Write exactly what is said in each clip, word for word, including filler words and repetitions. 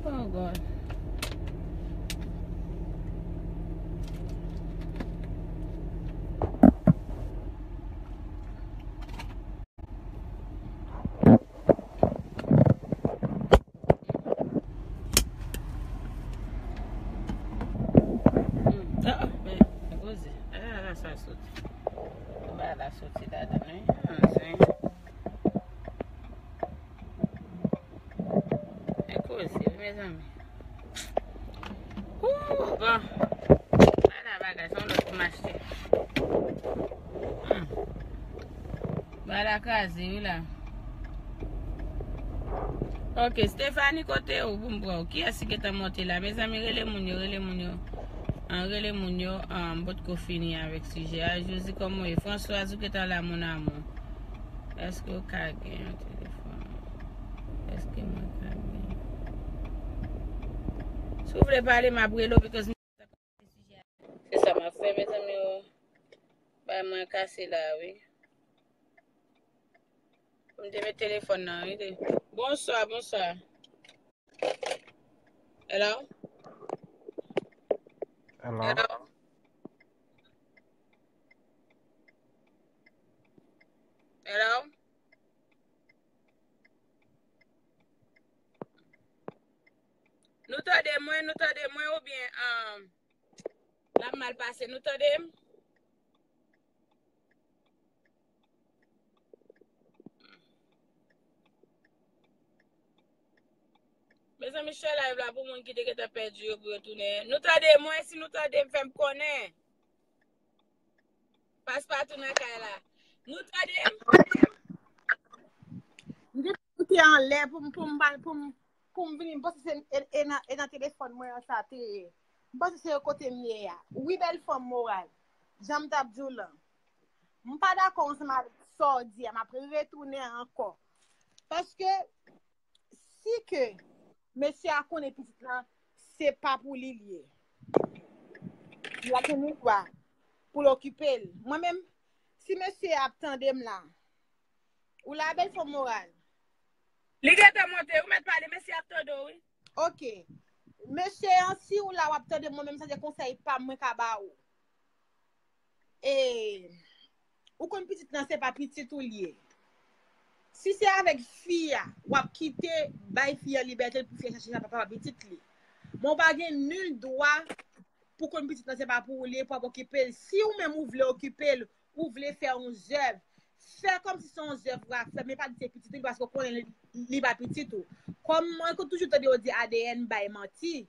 Oh God. Mm. Ah, men, koze. Ah, la sa soti. Ba la soti ladan, wi. Ah, se. E koze, wi, mezanmi. Ooh, bon. Ala bagay, se yon lòt pou m achte. Hmm. Bagay la kraze, wi, la. Ok, Stephanie, kote ou pou m pran ou? Kiyès ki gentan monte la? Mezanmi, rele moun yo, rele moun yo. An, rele moun yo, an, m potko fini avèk sijè a. Josie, kòman w ye? Françoise, ou gentan la, mon amour? Èske w ka gen yon telefòn? Èske mwen ka gen? Si w vle pale, m ap rele w, because se sa m ap fè, mezanmi, yo. Bay mwen kase la, wi. M te met telefòn nan, wi. Bonswa, bonswa. Hello? Hello? Hello? Hello? Nou tande mwen, nou tande mwen oubyen, um, l ap mal pase, nou tande m? Mezanmi, share live la pou moun ki te gentan pèdi yo pou yo tounen. Nou tande mwen, si nou tande m, fè m konnen. Paspatou nan kay la. Nou tande m? M te koute anlè pou m, pou m, pou m, pou m vini. M panse se e, e nan, e nan telefòn mwen an sa te ye. M panse se kote m ye a. Wi, bèl fanm moral. Jan m t ap di w lan. M pa dakò ansanm avèk sa w di a. M ap retounen ankò. Paske si ke mesye a konnen pitit lan, se pa pou li l ye. Li pa gen dwa pou l okipe l. Mwen menm, si mesye a ap tande m la, ou la, bèl fanm moral? Li gentan monte, ou mèt pale, mesye ap tande w, wi. Ok. Mesye an, si ou la, w ap tande m, mwen menm, sa se konsèy pa m, mwen ka ba ou. E, ou konn pitit lan, se pa pitit ou l ye. Si se avèk fi a, w ap kite, bay fi a libète l pou fi a chache papa pitit li. Men w pa gen nil dwa pou konn pitit lan se pa pou ou l ye, pou ap okipe l. Si ou menm ou vle okipe l, ou vle fè yon zèv, fè kòmsi se yon zèv w ap fè, men pa di se pitit ou li, paske w konnen li, li pa pitit ou. Kòm mwen toujou tande yo di A D N bay manti,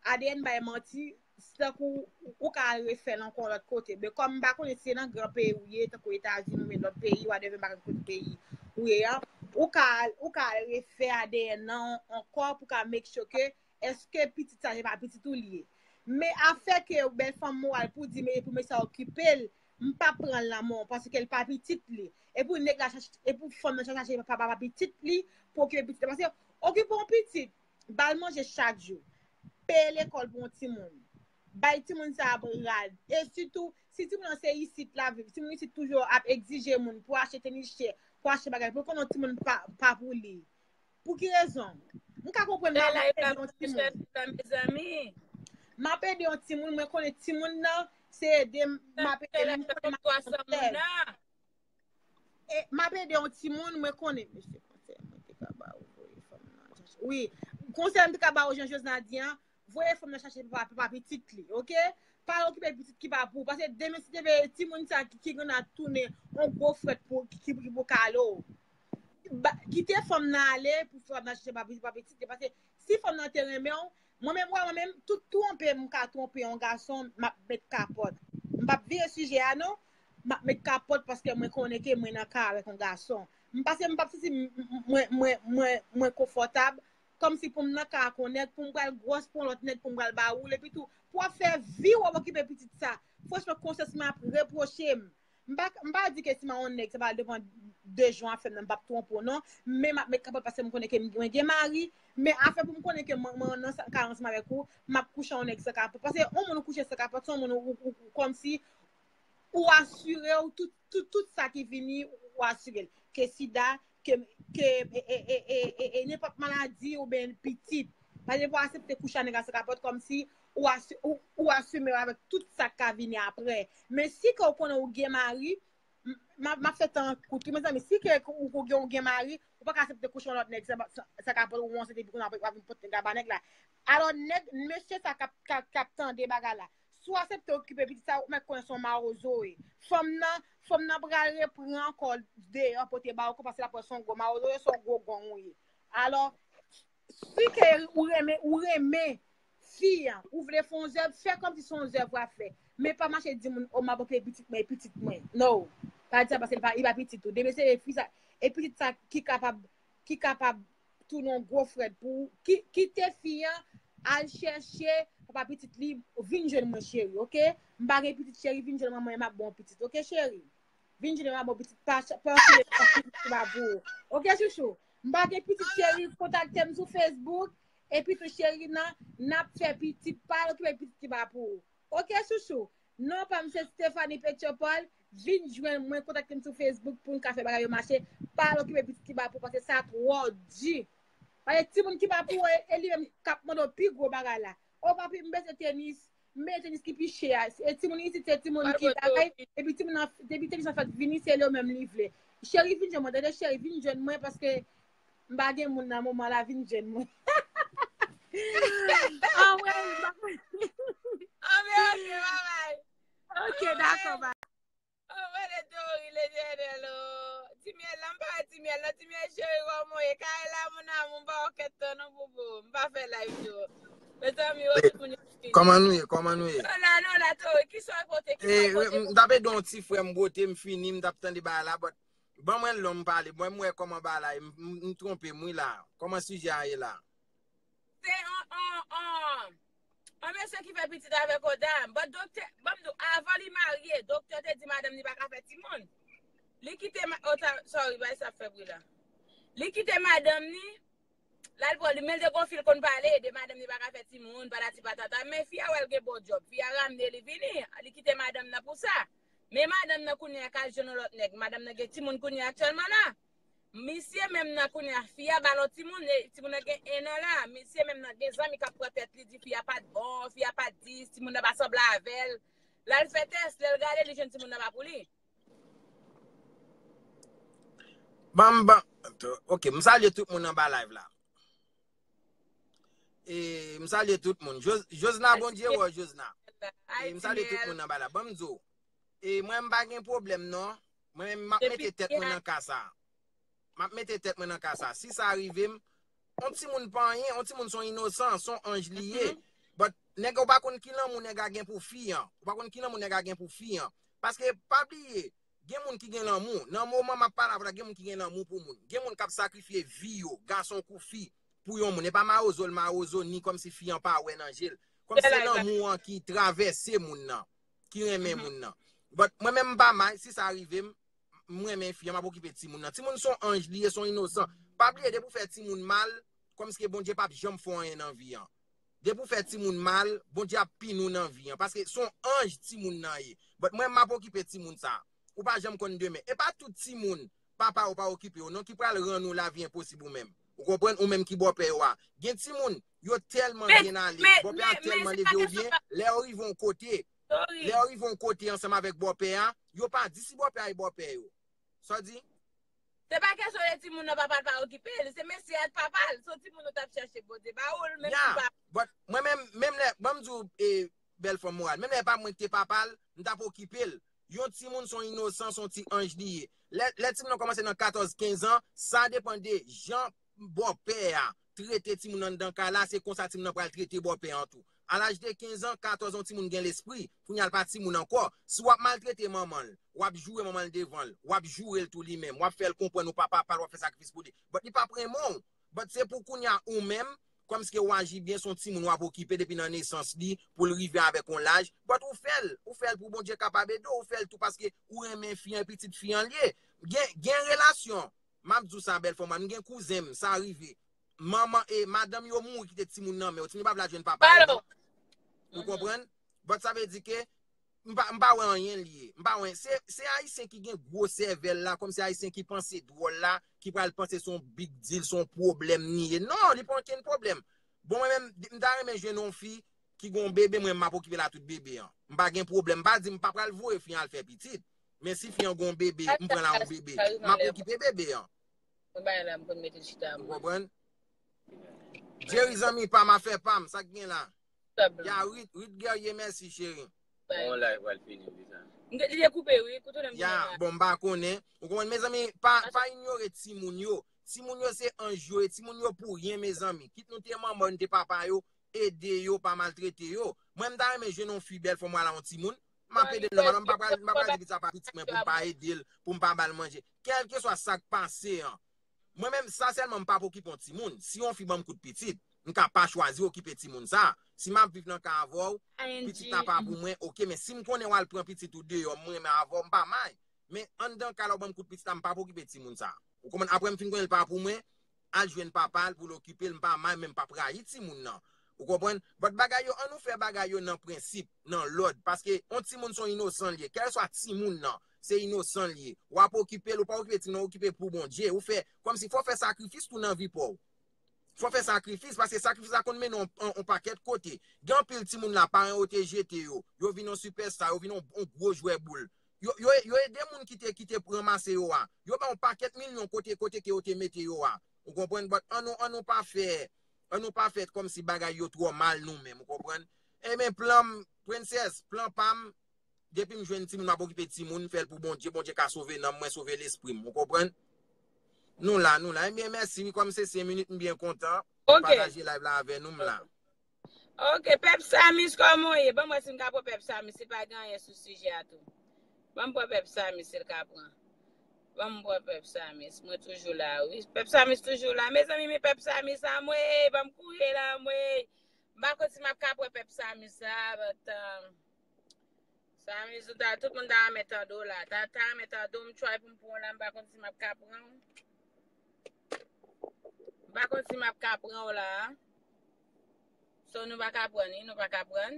A D N bay manti, se tankou ou ka al refè l ankò lòt kote. Men kòm m pa konnen si se nan gran peyi ou ye, tankou Etazini oubyen lòt peyi, whatever, m pa konn kote peyi ou ye a, ou ka al, ou ka al refè A D N nan ankò pou ka make sure ke èske pitit sa se pa pitit ou li ye. Men afè ke bèl fanm moral pou di men pou mesye a okipe l, m pa pran l nan men w paske l pa pitit li. E pou nèg la chache, e pou fanm nan chache papa pitit li, pou okipe pitit la. Paske okipe yon pitit, ba l manje chak jou, peye lekòl pou yon timoun, bay timoun sa ap rad. E sitou, si timoun nan se isit l ap viv, timoun isit toujou ap egzije moun pou achte tenis chè, pou achte bagay, pou l konnen yon timoun pa, pa pou li. Pou ki rezon? M ka konprann m ap ede yon timoun. M ap ede yon timoun, mwen konnen timoun nan, se ede m, m ap ede l, m konnen m ap ede yon timoun. E m ap ede yon timoun, mwen konnen, mesye, konsèy mwen te ka ba ou, voye fanm nan chache. Wi, konsèy m te ka ba ou, jan Josna di an, voye fanm nan chache papa, papa pitit li, oke? Pa okipe pitit ki pa pou ou. Paske demen, si te vle timoun sa ki, ki gen ap tounen yon gwo frèt pou, ki, ki pou kale w. Ba, kite fanm nan ale pou fanm nan chache papa, papa pitit li. Paske si fanm nan te renmen w, mwen menm, mwen menm, tout twonpe m ka twonpe yon gason, m ap met kapòt. M p ap vire sijè a non, m ap met kapòt paske mwen konnen ke mwen nan ka avèk yon gason. M pase m p ap santi m, m, mwen, mwen, mwen, mwen konfòtab, kòmsi pou m nan ka ak yon nèg, pou m pral gwòs pou yon lòt nèg, pou m pral ba woule, epi tou, pou w ap fè vi w ap okipe pitit sa. Franchman, konsyans mwen ap repwoche m. M pa, m pa di ke si m a yon nèg, se pa devan de jan afè m nan, m p ap twonpe w non. Men m ap met kapòt paske m konnen ke m, mwen gen mari. Men afè pou m konnen ke mwen, mwen nan sa, ka ansanm avèk ou, m ap kouche yon nèg san kapòt. Paske yon moun ou kouche san kapòt, se yon moun ou, ou, ou, kòmsi ou asire w tout, tout, tout sa ki vini, ou asire l. Ke sida, ke, ke, e, e, nenpòt maladi oubyen pitit. Pa gen pou aksepte kouche a nèg la san kapòt kòmsi ou, asi, ou, ou asime w avèk tout sa k ka vini apre. Men si ke w konnen ou gen mari, m, m, m ap fè tan kout wi, mezanmi. Si ke ou, ou gen, ou gen mari, ou pa ka aksepte kouche yon lòt nèg san, san, san kapòt ou yon senti pou konnen w ap vin pote nèg la ba nèg la. Alò, nèg, mesye sa k ap, k ap, k ap tande bagay la, si w aksepte okipe pitit sa, ou mèt konnen se yon mawozo w ye. Fanm nan, fanm nan pral repran ankò deyò pote ba ou, paske l ap wè se yon gwo mawozo w ye, se yon gwo gong ou ye. Alò, si ke ou renmen, ou renmen fi an, ou vle fè yon zèv, fè kòmsi se yon zèv w ap fè. Men pa mache di moun, o, m ap okipe pitit mwen, e pitit mwen. No. Pa di sa paske li pa, li pa pitit ou. Depi se fi sa, e pitit sa ki kapab, ki kapab tounen yon gwo frèt pou ou. Ki, kite fi an al chèche papa pitit li, vin jwenn mwen cheri, oke? M pa gen pitit cheri, vin jwenn mwen, mwen m ap ba w pitit, oke cheri? Vin jwenn mwen, m ap ba w pitit, pa, pa okipe pitit ki pa pou ou. Oke chouchou? M pa gen pitit cheri, kontakte m sou Facebook, epi tou cheri nan, n ap fè pitit, pa okipe pitit ki pa pou ou. Oke chouchou? Non pa m se Stephanie Petyopòl, vin jwenn mwen, kontakte m sou Facebook pou n ka fè bagay yo mache, pa okipe pitit ki pa pou ou, paske sa twò di. Paske timoun ki pa pou ou, e, e li menm k ap mande w pi gwo bagay la. O papi, m bezwen tenis, m bezwen tenis ki pi chè a. E timoun isit, se timoun ki bagay, epi timoun nan, depi tenis nan fèt vini, se li yo menm li vle. Cheri, vin jwenn mwen, tande cheri, vin jwenn mwen, paske m pa gen moun nan moman la, vin jwenn mwen. Anmwey, m pa konn. Anmwey, oke, babay. Oke, dakò, babay. Oh, mwen de teori Letènèl, oh. Ti myèl la, m pa wè ti myèl la, ti myèl cheri, kòman w ye? Kay la, mon amour, m pa wè w kèt tan non, bobo. M pa fè live yo. Mezanmi, oh, tout moun yo fini. Kòman nou ye? Kòman nou ye? Nou la, nou la, teori, kisa w pote, kisa w pote pou m? M t ap ede yon ti frè m bwote, m fini, m t ap tande bagay la, but ban mwen lè m pale. Mwen, m wè kòman bagay la ye, m, m, m twonpe m, wi, la. Kòman sijè a ye la? Se on, on, on, on mesye ki fè pitit avèk on dam. But doktè, ban m di w, avan li marye, doktè te di madanm li pa ka fè timoun. Li kite ma-, oh, ta-, sorry, bay sa ap fè bri la. Li kite madanm li, l al pran li, men l te gon fi l konn pale de madanm li pa ka fè timoun, patati patata. Men fi a wè l gen bon djòb. Fi a ramne li vini, li kite madanm nan pou sa. Men madanm nan kounye a ka jwenn yon lòt nèg. Madanm nan gen timoun kounye a aktyèlman la. Misye menm nan kounye a, fi a ba l yon timoun, e timoun nan gen en an la. Misye menm nan gen zanmi k ap pran tèt li, di fi a pa t bon, fi a pa t dis, timoun nan pa sanble avè l. L al fè tès, lè l gade, li jwenn timoun nan pa pou li. Ban m, ban, ok, m salye tout moun anba live la. E, m salye tout moun. Jos-, Josna, Bondye wè w, Josna. E, m salye tout moun anba la. Ban m di w, e, mwen, m pa gen pwoblèm, non. Mwen, m ap mete tèt mwen nan ka sa. M ap mete tèt mwen nan ka sa. Si sa rive m, on timoun pa anyen, on timoun se yon inosan, se yon anj li ye. But, nèg, ou pa konn ki lanmou nèg a gen pou fi an. Ou pa konn ki lanmou nèg a gen pou fi an. Paske, pa bliye, gen moun ki gen lanmou. Nan moman m ap pale avè w la, gen moun ki gen lanmou pou moun. Gen moun k ap sakrifye vi yo, gason kou fi, pou yon moun. E pa mawozo l mawozo, ni kòmsi fi an pa wè nan je l. Kòmsi se lanmou an ki travèse moun nan, ki renmen moun nan. But mwen menm m pa may, si sa rive m, m renmen fi an, m ap okipe timoun nan. Timoun se yon anj li ye, se yon inosan. Pa bliye, depi w fè timoun mal, kòmsi ke Bondye p ap janm fè w anyen nan vi an. Depi w fè timoun mal, Bondye ap pini w nan vi an. Paske se yon anj timoun nan ye. But mwen, m ap okipe timoun sa. Ou pa janm konn demen. E pa tout timoun papa yo pa okipe yo, non, ki pral rann ou lavi enposib ou menm. Ou konprann? Ou menm ki bòpè yo a. Gen timoun, yo tèlman byen ale, bòpè a tèlman leve yo byen, lè yo rive yon kote, lè yo rive yon kote ansanm avèk bòpè a, yo pa di si bòpè a e bòpè yo. Sa w di? Se pa kesyon de timoun nan papa l pa okipe l, se mesye a t papa l. Se yon timoun ou t ap chèche Bondye ba ou l, menm si pa. But mwen menm, menm lè, ban m di w, e, bèl fanm moral, menm lè e pa mwen ki te papa l, m t ap okipe l. Yon timoun se yon inosan, se yon ti anj li ye. Lè, lè timoun nan kòmanse nan katòz, kenz an, sa depann de jan bòpè a trete timoun anndan kay la, se konsa timoun nan pral trete bòpè an tou. A laj de kenz an, katòz an, timoun gen lespri, kounye a l pa timoun ankò. Si w ap maltrete manman l, w ap joure manman l devan l, w ap joure l tou li menm, w ap fè l konprann ou pa papa l, w ap fè sakrifis pou li. But li p ap renmen w. But se pou kounye a ou menm, kòmsi w aji byen, se yon timoun w ap okipe depi nan nesans li, pou l rive avèk yon laj. But ou fè l, ou fè l pou Bondye kapab ede w, ou fè l tou paske ou renmen fi an, e pitit fi an l ye. Gen, gen relasyon, m ap di w sa, bèl fanm, m gen kouzen m, sa rive. Manman, e, madanm yo mouri kite timoun nan men yo. Timoun yo pa vle al jwenn papa yo, non. Ou konprann? But sa vle di ke m pa, m pa wè anyen li ye. M pa wè, se, se Ayisyen ki gen gwo sèvèl la, kòmsi Ayisyen ki panse dwòl la, ki pral panse se yon big deal, se yon pwoblèm li ye. Non, li pa okenn pwoblèm. Bon, mwen menm, m ta renmen jwenn yon fi ki gon bebe, mwen m ap okipe l a tout bebe an. M pa gen pwoblèm, m pa di m pa pral voye fi an al fè pitit. Men si fi an gon bebe, m pran l a yon bebe, m ap okipe bebe an. Mwen bay la, m konn mete chita. Ou konprann? Jerry zanmi pa m, afè pa m, sa k gen la? Ya, Ruth, Ruth Guerrier, mèsi, cheri. Bon, live pral fini, wi, sa. M te, li te koupe, wi, koute m. Ya, bon, m pa konnen. Ou konprann, mezanmi, pa, pa inyore timoun yo. Timoun yo se anj yo ye, timoun yo pou ryen, mezanmi. Kit nou te manman, nou te papa yo, ede yo, pa maltrete yo. Mwen, m ta renmen jwenn yon fi bèl, fò m al a yon timoun. M ap ede l nòmal, m pa pral, m pa pral di pitit sa pa pitit mwen pou m pa ede l, pou m pa ba l manje. Kèlkeswa sa k pase an, mwen menm sa sèlman m p ap okipe yon timoun. Si yon fi ban m kout pitit, m ka pa chwazi okipe timoun sa. Si m ap viv nan kay avè w, pitit la pa pou mwen, oke, men si m konnen w al pran pitit ou deyò, m renmen avè w, m pa may. Men anndan kay la w ban m kout pitit la, m p ap okipe timoun sa. Ou konprann? Apre m fin konnen l pa pou mwen, al jwenn papa l pou l okipe l, m pa may, men m p ap rayi timoun nan. Ou konprann? But bagay yo, ann nou fè bagay yo nan prensip, nan lòd. Paske yon timoun se yon inosan l ye. Kèlswa timoun nan, se inosan l ye. W ap okipe l, ou pa okipe timoun nan, okipe pou Bondye. Ou fè, kòmsi fò w fè sakrifis tou nan vi pa w. Fò w fè sakrifis, paske sakrifis la konn mennen w yon, yon pakèt kote. Gen anpil timoun la, paran yo te jete yo. Yo vin yon sipèsta, yo vin yon, yon gwo jwè boul. Yo, yo, yo ede moun ki te, ki te ranmase yo a. Yo bay yon pakèt milyon kote, kote ke yo te mete yo a. Ou konprann? But ann nou, ann nou pa fè, ann nou pa fè kòmsi bagay yo twò mal nou menm, ou konprann? Ebyen, plan m, Princess, plan pa m, depi m jwenn timoun, m ap okipe timoun, m fè l pou Bondye, Bondye ka sove nanm mwen, sove lespri m, ou konprann? Nou la, nou la. Ebyen, mèsi, wi, kòm se senk minit, m byen kontan. Ok. Pataje live la avè nou, m la. Ok, Pèp Samis, kòman w ye? Ban m wè si m ka pran Pèp Samis, si pa gen anyen sou sijè a tou. Ban m pran Pèp Samis, si l ka pran. Ban m pran Pèp Samis, mwen toujou la, wi. Pèp Samis toujou la. Mezanmi, men Pèp Samis, anmwey, ban m kouri la, anmwey. M pa konn si m ap ka pran Pèp Samis la, but, um, Samis, ou ta, tout moun ta renmen tande w la. Ta, ta renmen tande w, m try pou m pran w la, m pa konn si m ap ka pran w. M pa konn si m ap ka pran w la. So, nou pa ka pran li, nou pa ka pran.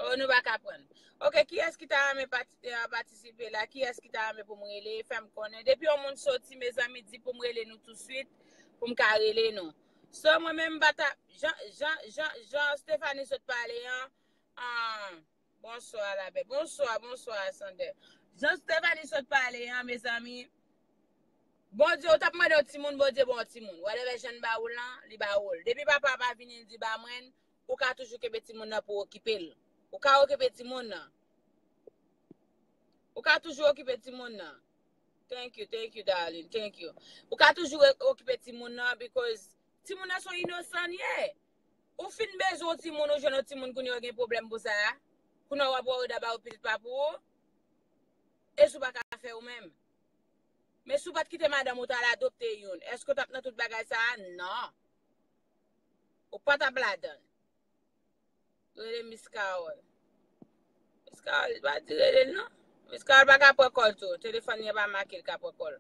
Oh, nou pa ka pran. Ok, kiyès ki ta renmen pati-, eh, patisipe la? Kiyès ki ta renmen pou m rele? Fè m konnen. Depi yon moun soti, mezanmi, di pou m rele nou touswit, pou m ka rele nou. So, mwen menm, m pa ta, jan, jan, jan, jan Stephanie sot pale an, ah, bonswa, labè. Bonswa, bonswa, Sander. Jan Stephanie sot pale an, mezanmi, Bondye, ou t ap mande yon timoun, Bondye ba w yon timoun. Whatever jan l ba ou l lan, li ba ou l. Depi papa a pa vini, l di ba mwen, ou ka toujou kenbe timoun nan pou w okipe l. Ou ka okipe timoun nan. Ou ka toujou okipe timoun nan. Thank you, thank you, darling, thank you. Ou ka toujou re-, okipe timoun nan, because timoun nan se yon inosan l ye. Ou fin bezwen yon timoun, ou jwenn yon timoun, kounye a w gen pwoblèm pou sa a. Kounye a w ap worry about pitit pa pou ou. E si w pa ka fè ou menm. Men si w pa t kite madanm ou t al adopte youn, èske w t ap nan tout bagay sa a? Non. Ou pa t ap ladan l. Rele Miss Carol. Miss Carol, li pa di rele l non. Miss Carol pa ka pran kòl tou. Telefòn li an pa make l ka pran kòl.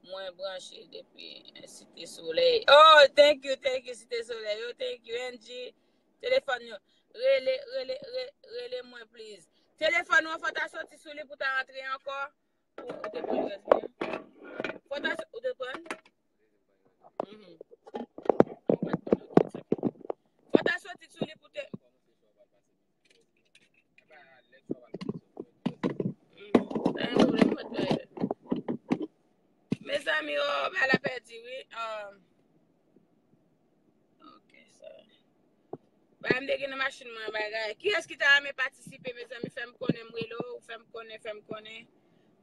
Mwen branche depi Site Solèy. Oh, thank you, thank you, Site Solèy. Oh, thank you, Angie. Telefòn yo. Rele, rele, re-, rele mwen, please. Telefòn ou an, fò w ta soti sou li pou w ta rantre ankò. Ou, ou te pran rès li an. Fò w ta so-, ou te pran? Mhm. Ou pa t pran, ok, it's ok. Fò w ta soti sou li pou te. Mhm. Pa gen pwoblèm, ou pa t pran rès. Mezanmi, oh, bagay la pèdi, wi. Um, ok, sa. Bagay m te gen nan machin mwen, bagay. Kiyès ki ta renmen patisipe, mezanmi, fè m konnen, m rele w, fè m konnen, fè m konnen.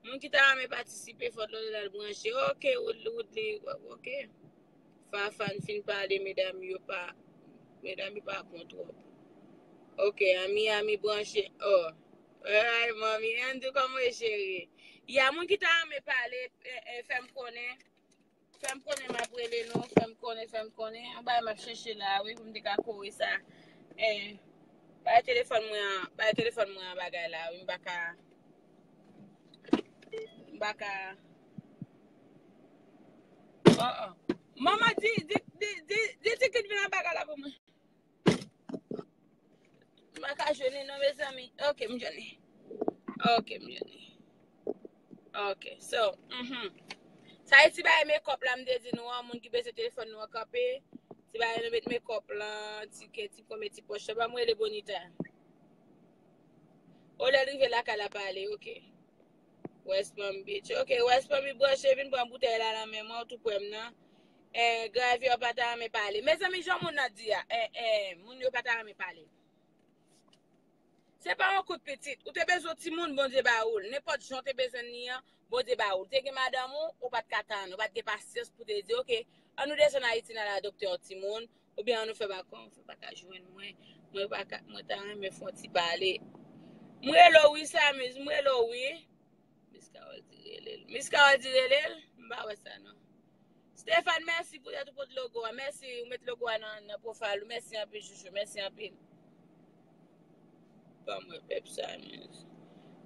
Moun ki ta renmen patisipe, fò l al branche. Ok, Wood-, Woodley, ok. Fafan fin pale, medam yo pa, medam yo pa bon twòp. Ok, Ami, Ami branche. Oh. Ay, manmi, Andrew, kòman w ye, cheri? Ya, moun ki ta renmen pale, eh, eh, fè m konnen. Fè m konnen m ap rele nou, fè m konnen, fè m konnen. Yon bagay m ap chèche la, wi, pou m te ka kore sa. Eh, bay telefòn mwen an, bay telefòn mwen an bagay la, wi, m pa ka, m pa ka. Oh, oh. Manman, di, di, di, di, di Tikit vin nan bagay la pou mwen. M pa ka jwenn li non, mezanmi. Ok, m jwenn li. Ok, m jwenn li. Ok, so, mhm. Sa e ti bagay makeup la, m te di nou an, moun ki bezwen telefòn nou an kanpe. Ti bagay nou met makeup lan, ti ken, ti konbyen, ti pòch. Sa pa m rele Bonita. O lè l rive lakay la pale, ok. West Palm Beach. Ok, West Palm Beach branche, vin pran boutèy la nan men mwen, ou tou prè m nan. Eh, Graveyò pa ta renmen pale. Mezanmi, jan moun nan di a, eh, eh, moun yo pa ta renmen pale. Se pa yon kout pitit. Ou te bezwen timoun, Bondye ba ou l. Nenpòt jan w te bezwen li an, Bondye ba ou l. Te gen madanm ou, ou pa t ka tann, ou pa t gen pasyans pou te di, ok, an nou desann Ayiti, n al a doktè yon timoun, oubyen an nou fè bakon, fè pa ka jwenn mwen, mwen pa ka, mwen ta renmen fè yon ti pale. M rele w wi, Samiz, m rele w wi. Miss Carol di rele l. Miss Carol di rele l? M pa wè sa non. Stéphane, mèsi poutèt ou pote logo a. Mèsi, ou met logo a nan, nan pwofayl ou. Mèsi anpil, chouchou. Mèsi anpil. Ban mwen pèp Samiz.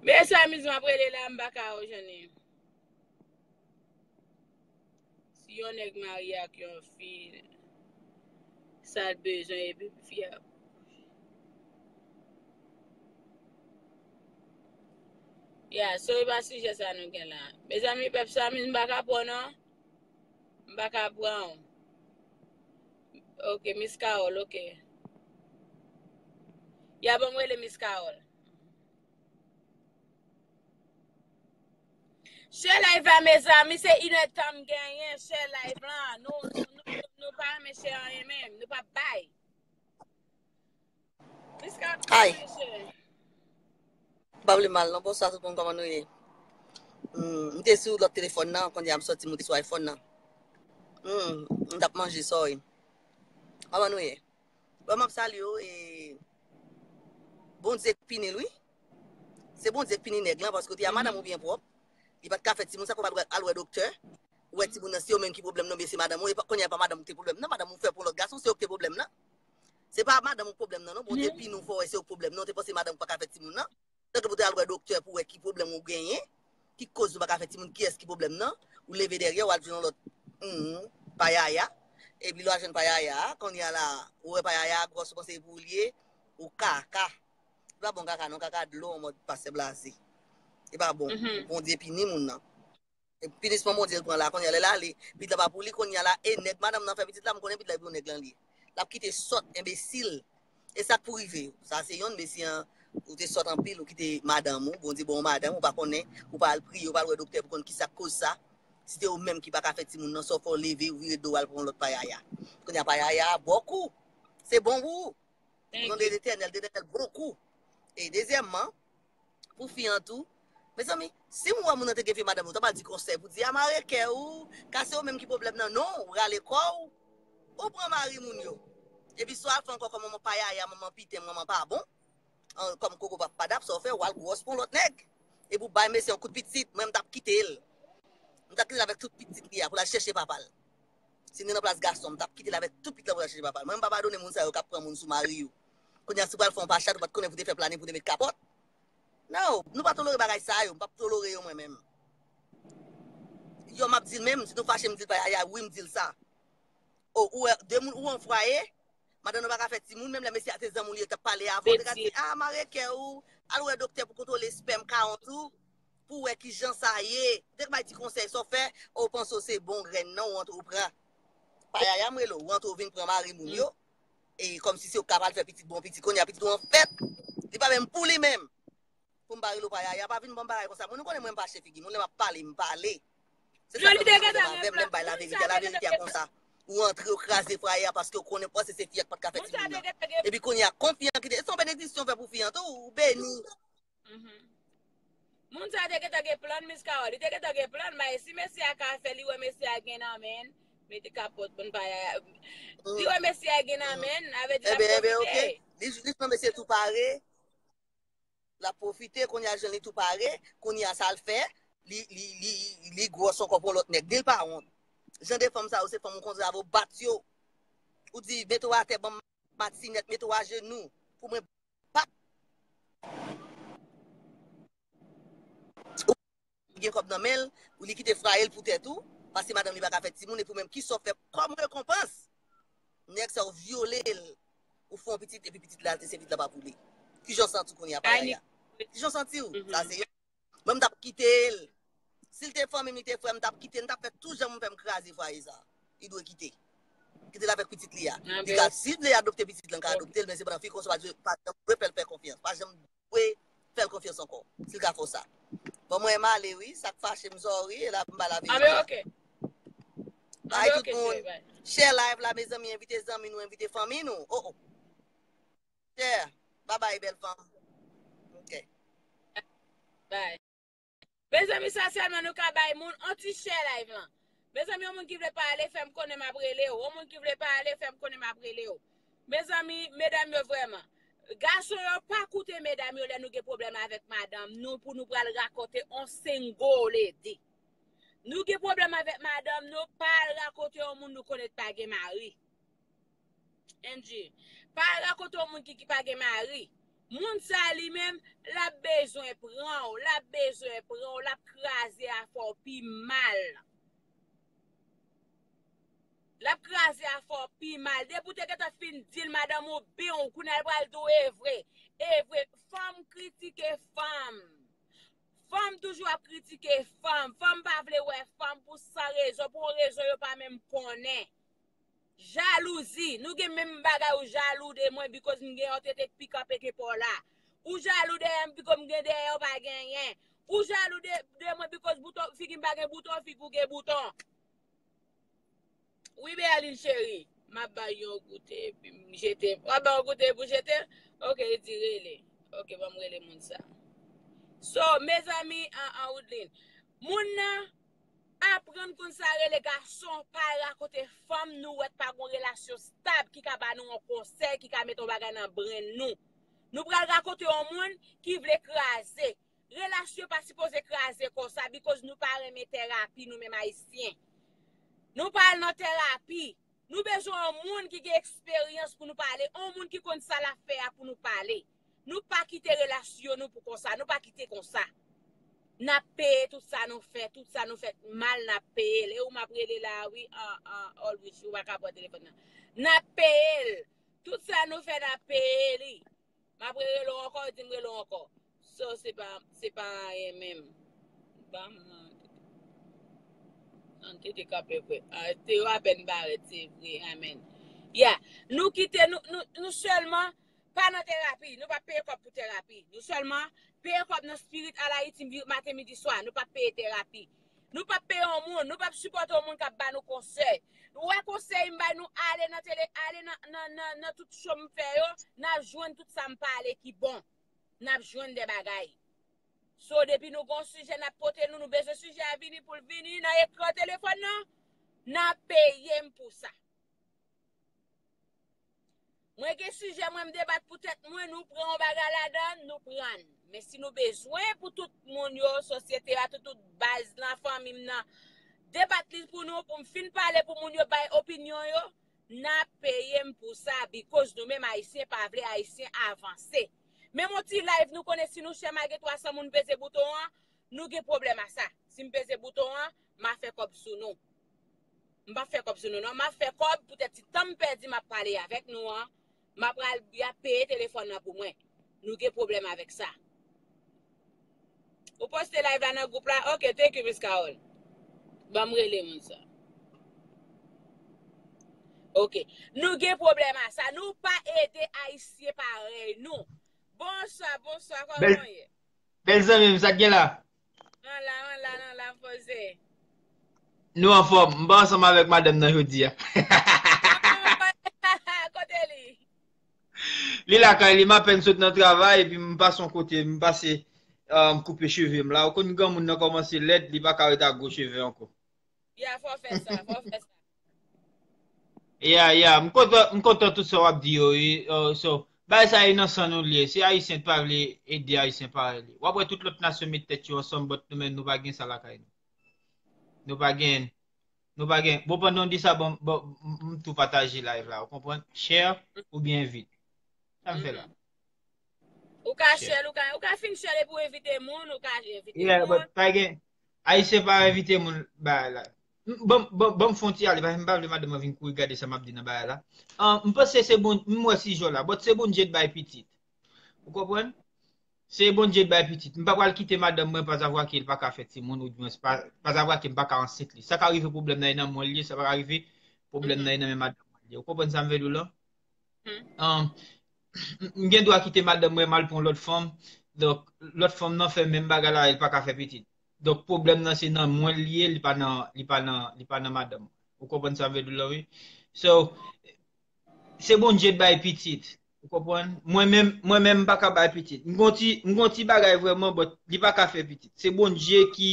Men Samiz, m ap rele la, m pa ka wè jan li. Si yon nèg marye ak yon fi, sa l bezwen epi fi a. Ya, so e pa sijè sa nou gen la. Mezanmi, pèp Samiz, m pa ka pran non. M pa ka pran w. Ok, Miss Carol, ok. Ya, ban m rele Miss Carol. Share live la, mezanmi, se inèdtan m genyen. Share live la. Nou, nou, nou, nou pa renmen share anyen menm. Nou pa bay. Miss Carol, pa renmen share. Pa vle mal, non. Bonswa tout moun, kòman nou ye? Hmm, m te sou lòt telefòn nan, kounye a m sòti moute sou iPhone nan. Hmm, m t ap manje, sorry. Kòman nou ye? Bon, m ap salye w, e Bondye k pini l, wi. Se Bondye k pini nèg lan, paske w te a madanm ou byen pwòp. Li pa t ka fè timoun, sa k fè w pa t al wè doktè. Ou wè timoun nan, se yo menm ki pwoblèm nan, oubyen se madanm ou. E pa, kounye a pa madanm ou ki te pwoblèm nan, madanm ou fè pou lòt gason, se yo ki te pwoblèm nan. Se pa madanm ou k pwoblèm nan, non. Bondye pini w fè w wè se yo k pwoblèm nan. Ou te panse madanm ou pa ka fè timoun nan. Tanke pou te al wè doktè pou wè ki pwoblèm ou genyen, ki koz ou pa ka fè timoun, kiyès ki pwoblèm nan, ou leve dèyè, w al jwenn yon lòt, hmm, payaya. Epi lè w al jwenn payaya a, kounye a la, ou wè payaya a gwòs, ou panse e pou ou l ye, ou kaka. E pa bon kaka non, kaka dlo an mòd pastè Blaze. E pa bon. Bondye pini moun nan. E pinisman Bondye l pran la, kounye a lè l ale, pitit la pa pou li, kounye a la, e nèg madanm nan fè pitit la, m konnen pitit la e pou nèg lan li ye. L ap kite sòt, enbesil. E sa k pou rive yo. Sa se yonn, mesye an, ou te sòt anpil, ou kite madanm ou, Bondye ba w madanm, ou pa konnen, ou pa al priye, ou pa al wè doktè pou konn kisa k koz sa. Si te ou menm ki pa ka fè timoun nan, sa w fè w leve, ou vire do w al pran lòt payaya. Kounye a payaya a ba w kou. Se bon pou ou. Pou non de Letènèl, Letènèl bon kou. E dezyèmman, pou fi an tou, mezanmi, si m wè moun nan te gen vye madanm, ou ta pral di konsèy pou di, a mare kè ou, ka se ou menm ki pwoblèm nan, non, ou rale kò w, ou pran mari moun yo. Epi sa w al fè ankò kòm manman payaya, manman piten, manman pa bon, an, kòm koko pa padap, sa w fè, w al gwòs pou yon lòt nèg. Epi w bay mesye yon kout pitit, mwen m t ap kite l. M t ap kite l avèk tout pitit li a, pou l al chèche papa l. Si m te nan plas gason, m t ap kite l avèk tout pitit la pou l al chèche papa l. Mwen, m pa padone moun sa yo k ap pran moun sou mari yo. Kounye a, si w pral fè yon pa chat, ou pa t konnen pou w te fè planin pou w te met kapòt. Non, nou pa tolere bagay sa yo. M p ap tolere yo mwen menm. Yo, m ap di l menm, si nou fache, m di l payaya, wi, m di l sa. O, ou wè, de moun, ou an fwaye, madanm nan pa ka fè timoun, menm lè mesye a te zanmi w li ye, l t ap pale avè w, ou te ka di, a, mare kè ou, al wè doktè pou kontwole espèm kawont ou, pou w wè kijan sa ye. Ou te ka bay ti konsèy, sa w fè, o, w panse w se bon grenn nan, ou antre w pran. Payaya m rele w, ou antre w vin pran mari moun yo. E kòmsi se ou k ka pral fè pitit bon pitit. Kounye a pitit ou an fèt. Li pa menm pou li menm. Pou m pa rele w payaya, pa vin ban m bagay konsa. Mwen, nou konnen mwen m pa fache figi moun, lè m ap pale, m pale. Se sa k fè m pale avè m, lè m bay laverite, laverite a konsa. Ou antre, ou kraze fwaye a paske ou konnen, panse se fi a k pa t ka fè timoun nan. Epi kounye a, kont fi an kite, e se yon benediksyon w fè pou fi an tou, ou beni. Moun sa te gentan gen plan, Miss Carol. Li te gentan gen plan, men si mesye a ka fè, li wè mesye a gen nan men, mete kapòt, bon payaya. Li wè mesye a gen nan men, avè di l ap pwofite. Li, li pran mesye tou pare, l ap pwofite, kounye a jwenn li tou pare, kounye a sa l fè, li, li, li, li gwòs ankò pou yon lòt nèg, ni l pa wont. Jan de fanm sa yo, se fanm ou kontre avè w, bat yo. Ou di, mete w atè, ban m matinèt, mete w ajenou, pou mwen bat. Ou gen kòb nan men l, ou li kite fraye l pou tèt ou, paske madanm li pa ka fè timoun, epi ou menm, kisa w fè kòm rekonpans? Nèg sa w vyole l, ou fè yon pitit, epi pitit la, se pitit la pa pou li. Kijan w santi w kounye a, payaya? Kijan w santi w? Sa se yon. Mwen, m t ap kite l. Si l te fanmi m, li te frè m, m t ap kite l, m t ap fè tout jan pou m fè m kraze fwaye sa. Li dwe kite. Kite l avèk pitit li a. Li ka, si l vle adopte pitit lan, ka adopte l, men se pandan fi konsa pa dwe, pa janm dwe fè l fè konfyans. Pa janm dwe fè l konfyans ankò. Si l ka fè w sa. Bon, mwen m ale wi, sa k fache m, sorry, e la m ba la verite. Anben, ok. Bay tout moun. Share live la, mezanmi, envite zanmi nou, envite fanmi nou. Oh, oh. Share. Bye bye, bèl fanm. Ok. Bye. Mezanmi, sa sèlman nou ka bay moun, on ti share live lan. Mezanmi, yon moun ki vle pale, fè m konnen m ap rele w. Yon moun ki vle pale, fè m konnen m ap rele w. Mezanmi, medam yo vrèman. Gason yo pa koute medam yo lè nou gen pwoblèm avèk madanm nou pou nou pral rakonte on single lady. Nou gen pwoblèm avèk madanm nou, pa al rakonte yon moun nou konnen pa gen mari. Angie, pa al rakonte yon moun ki, ki pa gen mari. Moun sa li menm, l ap bezwen pran w, l ap bezwen pran w, l ap kraze afè w pi mal. L ap kraze afè w pi mal. Depi w te gentan fin di l madanm ou bi w, kounye a l pral di w e vre. E vre, fanm kritike fanm. Fanm toujou ap kritike fanm. Fanm pa vle wè fanm pou san rezon, pou yon rezon yo pa menm konnen. Jalouzi. Nou gen menm bagay ou jalou de mwen because m gen yon tete k pi kanpe ke pa w la. Ou jalou dèyè m because m gen dèyè w pa genyen. Ou jalou de, de mwen because bouton, figi m pa gen bouton, figi w gen bouton. Wi, Berline cheri. M ap bay yon goute epi m jete. W ap bay yon goute epi w jete? Ok, li di rele. Ok, ban m rele moun sa. So, mezanmi, an, an, Woodline, moun nan aprann konn sa rele gason, pa al rakonte fanm nou wè pa gon relasyon stab ki ka ba nou yon konsèy, ki ka mete yon bagay nan brenn nou. Nou pral rakonte yon moun ki vle kraze. Relasyon pa sipoze kraze konsa, because nou pa renmen terapi, nou menm Ayisyen. Nou pa al nan terapi. Nou bezwen yon moun ki gen eksperyans pou nou pale, yon moun ki konn sa l ap fè a pou nou pale. Nou pa kite relasyon nou pou konsa, nou pa kite konsa. N ap peye tout sa nou fè, tout sa nou fè mal, n ap peye l. E ou m ap rele la, wi, an, an, Olwich, ou pa ka pran telefòn nan. N ap peye l. Tout sa nou fè, n ap peye li. M ap rele w ankò, di m rele w ankò. So, se pa, se pa anyen menm. Ban m nan. An tete kanpe vre. Ah, te yo apèn parèt, se vre. Amèn. Yeah. Nou kite, nou, nou, nou sèlman pa nan terapi. Nou pa peye kòb pou terapi. Nou sèlman peye kòb nan Spirit al Ayiti, maten, midi, swa. Nou pa peye terapi. Nou p ap peye yon moun, nou p ap sipòte yon moun k ap ba nou konsèy. Ou wè konsèy m bay nou, ale nan tele, ale nan, nan, nan, nan tout show m fè yo, n ap jwenn tout sa m pale ki bon. N ap jwenn de bagay. So, depi nou gon sijè n ap pote nou, nou bezwen sijè a vini pou l vini nan ekran telefòn nan, n ap peye m pou sa. Mwen gen sijè mwen m debat pou tèt mwen, nou pran yon bagay ladan, nou pran l. Men si nou bezwen pou tout moun yo, sosyete a, tout, tout baz lan, fanmi m nan, debat li pou nou, pou m fin pale, pou moun yo bay opinyon yo, n ap peye m pou sa, because nou menm Ayisyen pa vle Ayisyen avanse. Menm yon ti live nou konnen si nou share mal gen twa san moun peze bouton an, nou gen pwoblèm a sa. Si m peze bouton an, m a fè kòb sou nou. M p ap fè kòb sou nou non. M ap fè kòb poutèt ti tan m pèdi m ap pale avèk nou an. M ap pral, y ap peye telefòn nan pou mwen. Nou gen pwoblèm avèk sa. Ou poste live la nan gwoup la? Ok, thank you, Miss Carol. Ban m rele moun sa. Ok. Nou gen pwoblèm a sa. Nou pa ede Ayisyen parèy nou. Bonswa, bonswa, kòman w ye? Bèl zanmi m, sa k gen la? Mwen la, mwen la, mwen la, m poze. Nou anfòm. M pa ansanm avèk madanm nan jodi a. Kote li? Li lakay li, m apèn sot nan travay, epi m pase yon kote, m pase, euh, m koupe cheve m la. Ou konn granmoun nan kòmanse lèd, li pa ka ret ak gwo cheve ankò. Ya, fò fè sa, fò fè sa. Ya, ya, m kontan, m kontan tout sa w ap di yo, wi. Euh, so, bagay sa e nan san nou l ye. Se Ayisyen t pa vle ede Ayisyen parèy li. W ap wè tout lòt nasyon met tèt yo ansanm, but nou menm nou pa gen sa lakay nou. Nou pa gen, nou pa gen. Bon, pandan w di sa, bon, bon, m, m tou pataje live la, ou konprann? Share oubyen invite. Sa m fè la? Ou ka share, ou ka, ou ka fin share epi w envite moun, ou ka envite moun. Yeah, but pa gen, Ayisyen pa envite moun bagay la. M, ban, ban, ban m fè yon ti ale, paske m pa vle madanm mwen vin kouri gade sa m ap di nan bagay la. Ah, m panse se bon, m wè si jò la, but se Bondye t bay pitit. Ou konprann? Se Bondye k bay pitit. M pa pral kite madanm mwen pa zavwa ke l pa ka fè timoun, oudimwens pa, pa zavwa ke m pa ka ansent li. Sa ka rive pwoblèm nan e nan mwen l ye, sa pa ka rive pwoblèm nan e nan men madanm mwen l ye. Ou konprann sa m vle di w lan? Um, m gen dwa kite madanm mwen m al pran lòt fanm. Donk, lòt fanm nan fè menm bagay la, e l pa ka fè pitit. Donk, pwoblèm nan se nan mwen l ye, li pa nan, li pa nan, li pa nan madanm mwen. Ou konprann sa m vle di w lan, wi? So, se Bondye k bay pitit. Ou konprann? Mwen menm, mwen menm m pa ka bay pitit. M gon ti, m gon ti bagay vrèman, but li pa ka fè pitit. Se Bondye ki,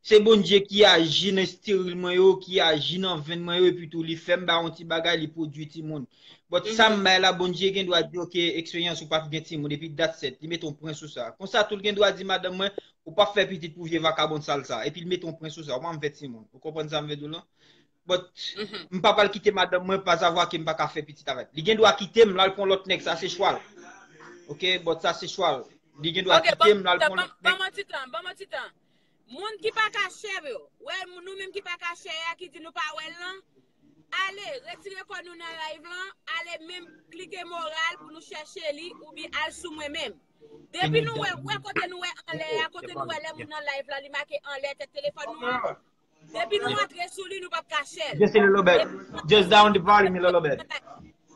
se Bondye ki aji nan esteril mwen yo, ki aji nan venn mwen yo, epi tou li fè m bay yon ti bagay, li pwodui timoun. But sa m bay la, Bondye gen dwa di, ok, eksperyans ou p ap gen timoun, epi that's it. Li mete yon pwen sou sa. Konsa tou, l gen dwa di madanm mwen, ou p ap fè pitit pou vye vakabon sal sa. Epi l mete yon pwen sou sa. Ou pa m fè timoun. Ou konprann sa m vle di w lan? But m pa pral kite madanm mwen pa zavwa ke m pa ka fè pitit avè l. Li gen dwa kite m, l al pran lòt nèg, sa se chwa l. Ok, but sa se chwa l. Li gen dwa kite m, l al pran lòt nèg. Ban mwen ti tan, ban mwen ti tan. Moun ki pa ka share yo. Wè, nou menm ki pa ka share a, ki di nou pa wè l lan. Ale, retire kò nou nan live lan. Ale menm klike moral pou nou chèche li, oubyen al sou mwen menm. Depi nou wè, wè kote nou wè anlè a, kote nou wè lè moun nan live la, li make anlè tèt telefòn nou an. Depi nou antre sou li, nou p ap ka share l. Just a little bit. Just down the volume a little bit.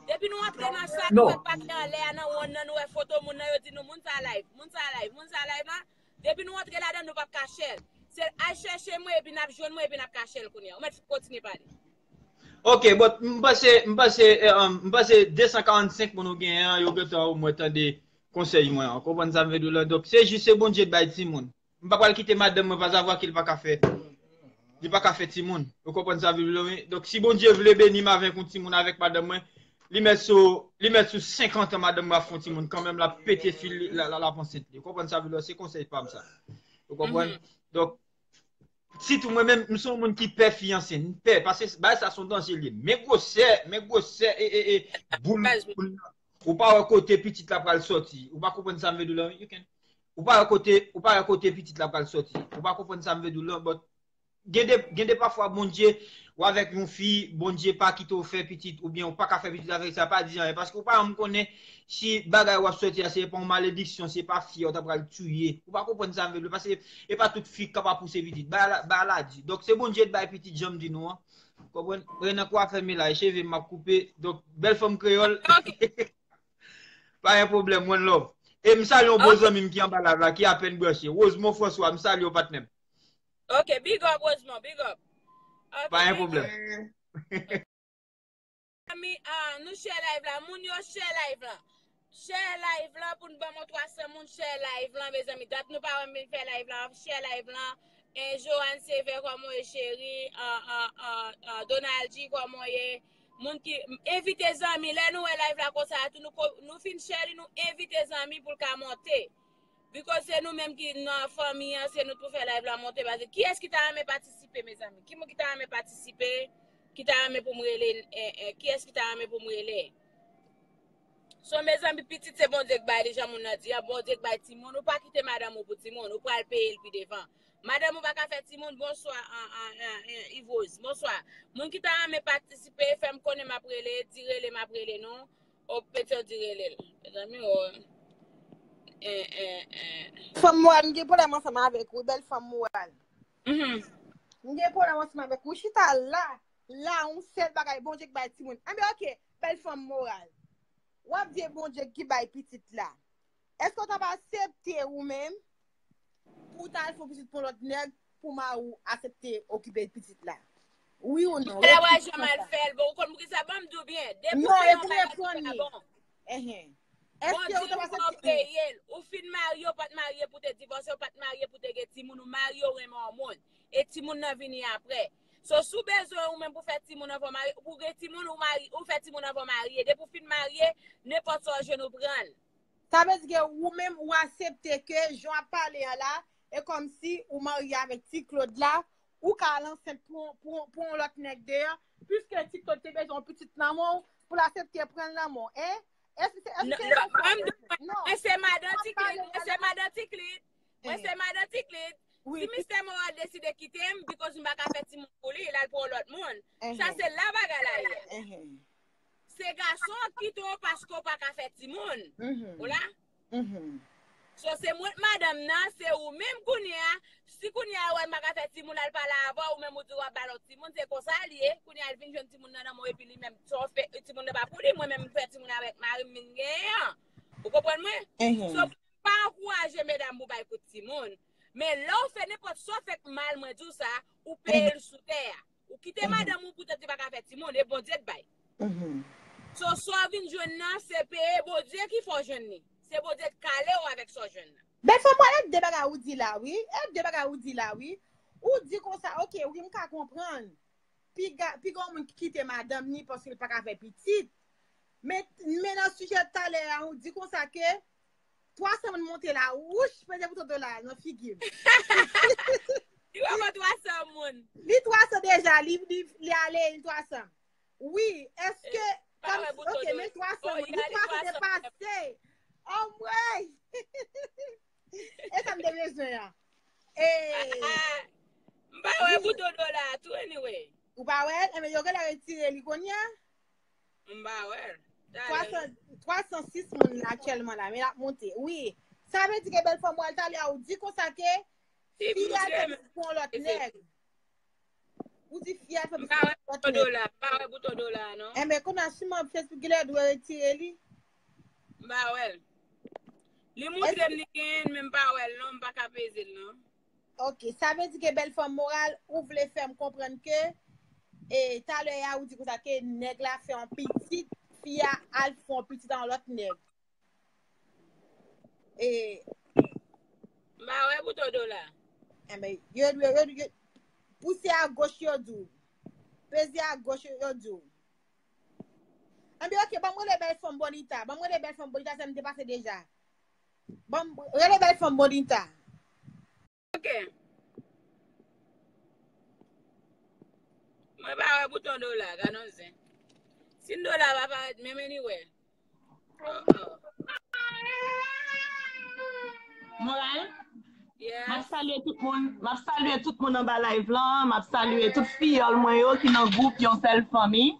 Depi nou antre nan sa, nou wè pati anlè a nan wonn nan, nou wè foto moun nan, yo di nou moun sa live, moun sa live, moun sa live la. Depi nou antre ladan, nou p ap ka share l. Se al chèche mwen, epi n ap jwenn mwen, epi n ap ka share l kounye a. Ou mèt kontinye pale. Ok, but m panse, m panse, eh, um, m panse de san karannsenk moun ou genyen an, yo gentan omwen tande konsèy mwen an. Konprann sa m vle di w lan? Donk, se jis se Bondye k bay timoun. M pa pral kite madanm mwen pa zavwa ke l pa ka fè, li pa ka fè timoun. Ou konprann sa m vle di w lan, wi? Donk, si Bondye vle beni m avèk yon timoun avèk madanm mwen, li mèt sou, li mèt sou senkant an madanm mwen ap fè yon timoun kanmenm, l ap pete fil li, l ap, l ap, l ap ansent li. Ou konprann sa m vle di w lan? Se konsèy pa m sa. Ou konprann? Donk, sitou mwen menm, m se yon moun ki pè fiyanse, m pè, paske bagay sa se yon danje l ye. Men gwosè, men gwosè, e, e, e, boul, boul nan. Ou pa wè kote pitit la pral sòti. Ou pa konprann sa m vle di w lan, wi? You can. Ou pa wè kote, ou pa wè kote pitit la pral sòti. Ou pa konprann sa m vle di w lan, but gen de, gen de pafwa Bondye, ou avèk yon fi, Bondye pa kite w fè pitit, oubyen ou pa ka fè pitit avèk sa, pa di anyen, paske ou pa janm konnen si bagay w ap sòti a, se pa yon malediksyon, se pa fi a ou ta pral tiye. Ou pa konprann sa m vle di w, paske e pa tout fi k kapab pouse pitit. Bagay la, bagay la di. Donk, se Bondye k bay pitit, jan m di nou an. Konprann? Renan kwa fèmen la, e cheve m ap koupe. Donk, bèl fanm kreyòl. Pa gen pwoblèm, one love. E m salye yon bon zanmi m ki anba live la, ki apèn branche. Rosemond François, m salye w, patnè m. Ok, big up, Rosemond, big up. Ok, pa gen pwoblèm. Zanmi, ah, nou share live la. Moun yo share live la. Share live la pou n ban mwen twa san moun share live la, mezanmi. Dat nou pa wè m vin fè live la. Share live la. E Joanne Sever, kòman w ye, cheri? Ah, ah, ah, ah, Donald G, kòman w ye? Moun ki, envite zanmi. Lè nou wè live la konsa, tou nou ko-, nou fin share li, nou envite zanmi pou l ka monte. Because se nou menm ki nan fanmi an, se nou tou fè live la monte. Paske kiyès ki ta renmen patisipe, mezanmi? Ki moun ki ta renmen patisipe? Ki ta renmen pou m rele? Eh, eh, kiyès ki ta renmen pou m rele? So, mezanmi, pitit se Bondye k bay li, jan moun nan di a, Bondye k bay timoun, ou pa kite madanm ou pou timoun, ou pral peye l pi devan. Madanm ou pa ka fè timoun, bonswa, an, an, an, an, Yvose, bonswa. Moun ki ta renmen patisipe, fè m konnen m ap rele, di rele m ap rele nou, o, Petyon di rele l. Mezanmi, o, en, en, en. Fanm moral, m gen pwoblèm ansanm avèk ou, bèl fanm moral. Mhm. M gen pwoblèm ansanm avèk ou. Chita la, la, yon sèl bagay, Bondye k bay timoun. Anben, ok, bèl fanm moral. W ap di e Bondye ki bay pitit la. Èske w t ap aksepte ou menm pou w ta al fè yon pitit pou yon lòt nèg pou mari w aksepte okipe pitit la? Wi ou non? Lè w wè jan m al fè l, bon, ou konn poukisa, ban m di w byen. Depi w fè yon bagay ki pa bon. Enhen. Èske ou t ap aksepte? Bondye peye l. Ou fin marye, ou pa t marye pou te divòse, ou pa t marye pou te gen timoun, ou marye, ou renmen yon moun. E timoun nan vini apre. So, si w bezwen ou menm pou fè timoun anvan w marye, pou gen timoun, ou mari-, ou fè timoun anvan w marye. Depi w fin marye, nenpòt sa w jwenn ou pran l. Sa vle di ke ou menm ou aksepte ke jan w ap pale an la, e kòmsi ou marye avèk Ti Claude la, ou ka al ansent pou, pou, pou yon lòt nèg deyò, piske Ti Claude te bezwen yon pitit nan men w, pou l aksepte pran l nan men w, en? Èske se, èske se sa? Non, mwen se madan Ti Claude, mwen se madan Ti Claude. Mwen se madan Ti Claude. Si mistè moral deside kite m, because m pa ka fè timoun pou li, l al pran lòt moun. Sa se la bagay la ye. Se gason an kite w paske w pa ka fè timoun. Ou la? So, se mwen k madanm nan, se ou menm kounye a. Si kounye a wè m pa ka fè timoun, al pale avè w, ou menm ou di w ap ba l yon timoun, se konsa l ye. Kounye a l vin jwenn timoun nan nan men w, epi li menm, sa w fè, timoun nan pa pou li, mwen menm m fè timoun avèk mari m vin genyen an. Ou konprann mwen? So, m pa ankouraje medam pou bay kout timoun. Men lè w fè nenpòt sa w fè k mal, mwen di w sa, ou peye l sou tè a. Ou kite madanm ou poutan li pa ka fè timoun, e Bondye k bay. So, sa w vin jwenn nan, se peye Bondye ki fè w jwenn li. Se Bondye k kale w avèk sa w jwenn nan. Bèl fanm, mwen, e de bagay ou di la, wi. E de bagay ou di la, wi. Ou di konsa, oke, wi, m ka konprann. Piga, piga yon moun ki kite madanm ni paske l pa ka fè pitit. Men, men nan sijè talè a, ou di konsa ke twa san moun monte la, wouch, peze bouton dola nan figi m. Li wè mwen twa san moun. Li twa san deja, li, li, li ale, li twa san. Wi, èske, pa wè bouton dola. Oke, men twa san moun, li twa san depase. Anmwey! E sa m te bezwen an. E, m pa wè bouton dola a tou, anyway. Ou pa wè l? Enben, yo genlè retire li kounye a. M pa wè l. Twa san, twa san sis moun la aktyèlman la, men l ap monte. Wi. Sa vle di ke bèl fanm, ou al talè a, ou di konsa ke fi a te pran lòt nèg. Ou di fi a te pran lòt nèg. M pa wè bouton dola, m pa wè bouton dola, non. Enben, kounye a, siman Facebook genlè dwe retire li. M pa wè l. Li montre m li genyen l, men m pa wè l, non, m pa ka peze l, non. Ok, sa vle di ke bèl fanm moral, ou vle fè m konprann ke, e, talè a ou di konsa ke nèg la fè yon pitit, fi a al fè yon pitit a yon lòt nèg. E, m pa wè bouton dola. Enben, yo, yo, yo, yo, pouse a goch yo di w. Peze a goch yo di w. Enben, ok, ban m rele bèl fanm Bonita. Ban m rele bèl fanm Bonita, sa m te pase deja. Ban m rele bèl fanm Bonita. Ok. Mwen pa wè bouton dola, gad yon zen. Si dola pa parèt menm anyway. Oh, oh. Moral? Yes. M ap salye tout moun, m ap salye tout moun anba live lan, m ap salye tout fiyòl mwen yo ki nan gwoup Yon Sèl Fanmi.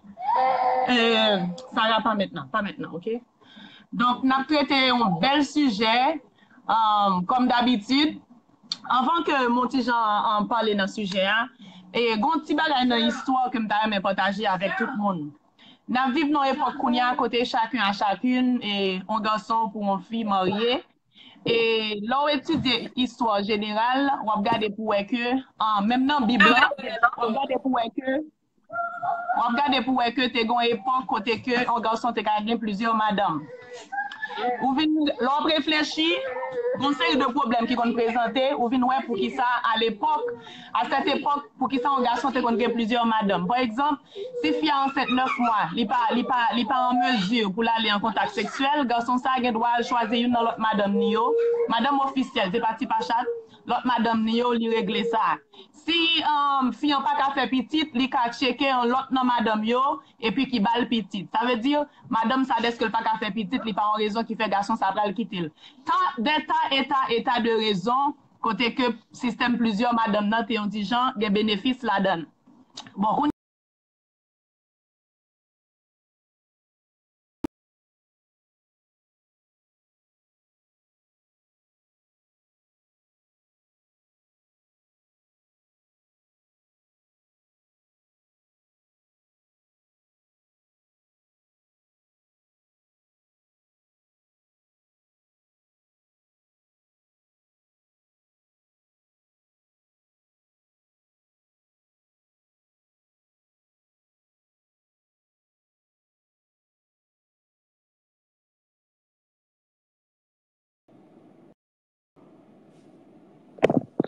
Eh, Sarah, pa mentnan, pa mentnan, ok? Donk, n ap trete yon bèl sijè, um, kòm dabitid. Anvan ke m on ti jan, um, pale nan sijè a, e gon ti bagay nan istwa ke m ta renmen pataje avèk tout moun. N ap viv nan epòk kounye a kote chacun a chacune, e on gason pou on fi marye. E lè w etidye istwa jeneral, w ap gade pou wè ke, ah, menm nan Bib la, w ap gade pou wè ke, w ap gade pou wè ke te gen yon epòk kote ke yon gason te ka gen plizyè madanm. Ou vin, lè w ap reflechi, yon seri de pwoblèm ki konn prezante, ou vin wè poukisa, a lepòk, a sèt epòk, poukisa yon gason te konn gen plizyè madanm. Pa egzanp, si fi a ansent nèf mwa, li pa, li pa, li pa an mezi pou l ale an kontak seksyèl, gason sa a gen dwa al chwazi youn nan lòt madanm ni yo, madanm ofisyèl, se pa ti pa chat, lòt madanm ni yo, li regle sa. Si, um, fi an pa ka fè pitit, li ka tcheke yon lòt nan madanm yo, epi ki ba l pitit. Sa vle di, madanm sa, dèske l pa ka fè pitit, li pa yon rezon ki fè gason sa pral kite l. Ta, de ta e ta e ta de rezon, kote ke sistèm plizyè madanm nan te yon ti jan, gen benefis ladan l. Bon, kounye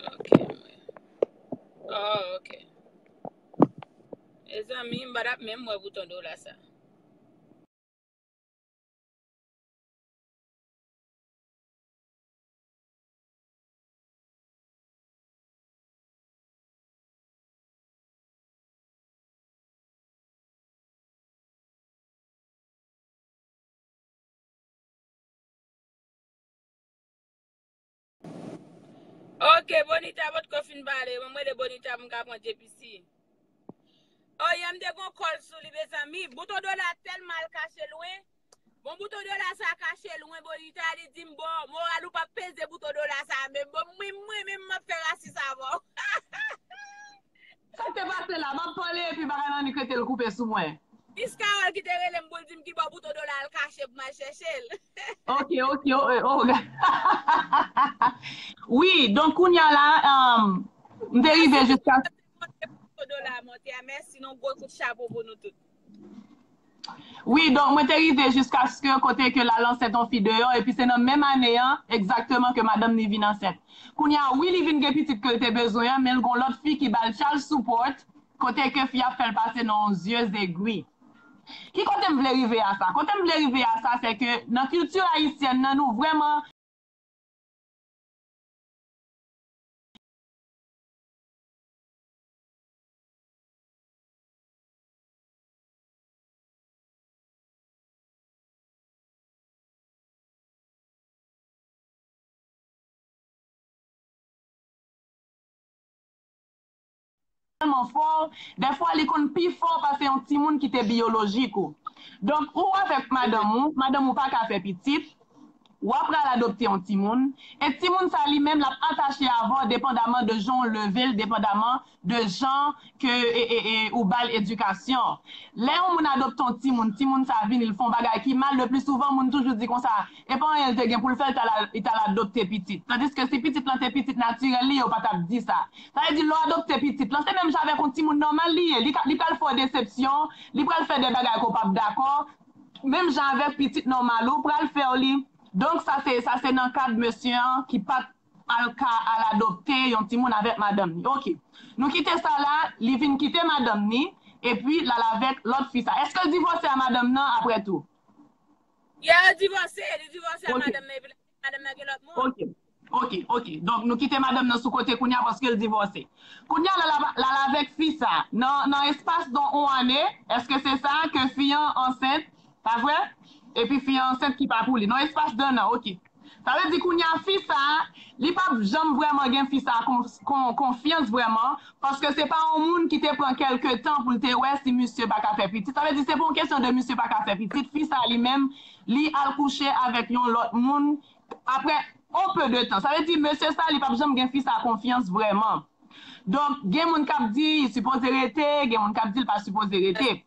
Ok, mwen. Oh, ok. Mezanmi, m pa t ap menm wè bouton dola sa. Ok, Bonita potko fin pale. Ban m rele Bonita pou m ka pran J P C. Oh, yeah, m te gon kòl sou li, mezanmi. Bouton dola tèlman al kache lwen. Bon, bouton dola sa kache lwen bò Ita, li di m, "Bon, moral ou p ap peze bouton dola sa menm. Bon, mwen, mwen menm, m ap fè rasis avè w." Sa k te pase la? M ap pale epi bagay la annik rete l koupe sou mwen. Miss Carole ki te rele m pou l di m ki bò bouton dola al kache pou m al chèche l. Ok, ok, oh, oh, oh. Wi, donk kounye a la, um, m te rive jiska. Bouton dola a monte a, mèsi, yon gwo kout chapo pou nou tout. Wi, donk mwen te rive jiskaske kote ke l al ansent yon fi deyò, epi se nan menm ane an egzakteman ke madanm ni vin ansent. Kounye a, wi, li vin gen pitit ke l te bezwen an, men l gon lòt fi ki ba l child support, kote ke fi a ap fè l pase nan yon zye zegwi. Ki kote m vle rive a sa? Kote m vle rive a sa, se ke nan kilti ayisyèn nan, nou vrèman tèlman fò, dèfwa li konn pi fò pase yon timoun ki te biyolojik ou. Donk, ou avèk madanm ou, madanm ou pa ka fè pitit, w ap pral adopte yon timoun, e timoun sa li menm l ap atache avè w depandaman de jan w leve l, depandaman de jan ke e, e, e, ou ba l edikasyon. Lè yon moun adopte yon timoun, timoun sa vini, l fè yon bagay ki mal, le pli souvan moun toujou di konsa, e pa anyen l te gen pou l fè, l t al, li t al adopte pitit. Tandiske si pitit lan te pitit natirèl li, yo pa t ap di sa. Sa vle di, lè w adopte pitit lan, se menm jan avèk yon timoun nòmal li ye. Li ka, li pral fè w desepsyon, li pral fè de bagay ke w p ap dakò. Menm jan avèk pitit nòmal ou pral fè w li. Donk, sa se, sa se nan kad mesye an ki pa t al ka al adopte yon timoun avèk madanm ni. Ok. Nou kite sa la, li vin kite madanm ni, epi l al avèk lòt fi sa. Èske l divòse a madanm nan apre tou? Ya, yo divòse, li divòse a Ok. madanm nan, epi madanm nan gen lòt moun. Ok, ok, ok. Donk, nou kite madanm nan sou kote kounye a paske l divòse. Kounye a, l al, l al avèk fi sa. Nan, nan espas de yon ane, èske se sa ke fi an ansent, pa vre? Epi fi an ansent ki pa pou li. Nan espas de nan, ok. Sa vle di kounye a, fi sa, li p ap janm vrèman gen fi sa kon, kon, konfyans vrèman, paske se pa yon moun ki te pran kèlke tan pou l te wè si misye pa ka fè pitit. Sa vle di se pa yon kesyon de misye pa ka fè pitit. Fi sa li menm, li al kouche avèk yon lòt moun apre on pe de tan. Sa vle di mesye sa, li p ap janm gen fi sa konfyans vrèman. Donk, gen moun k ap di li sipoze rete, gen moun k ap di l pa sipoze rete.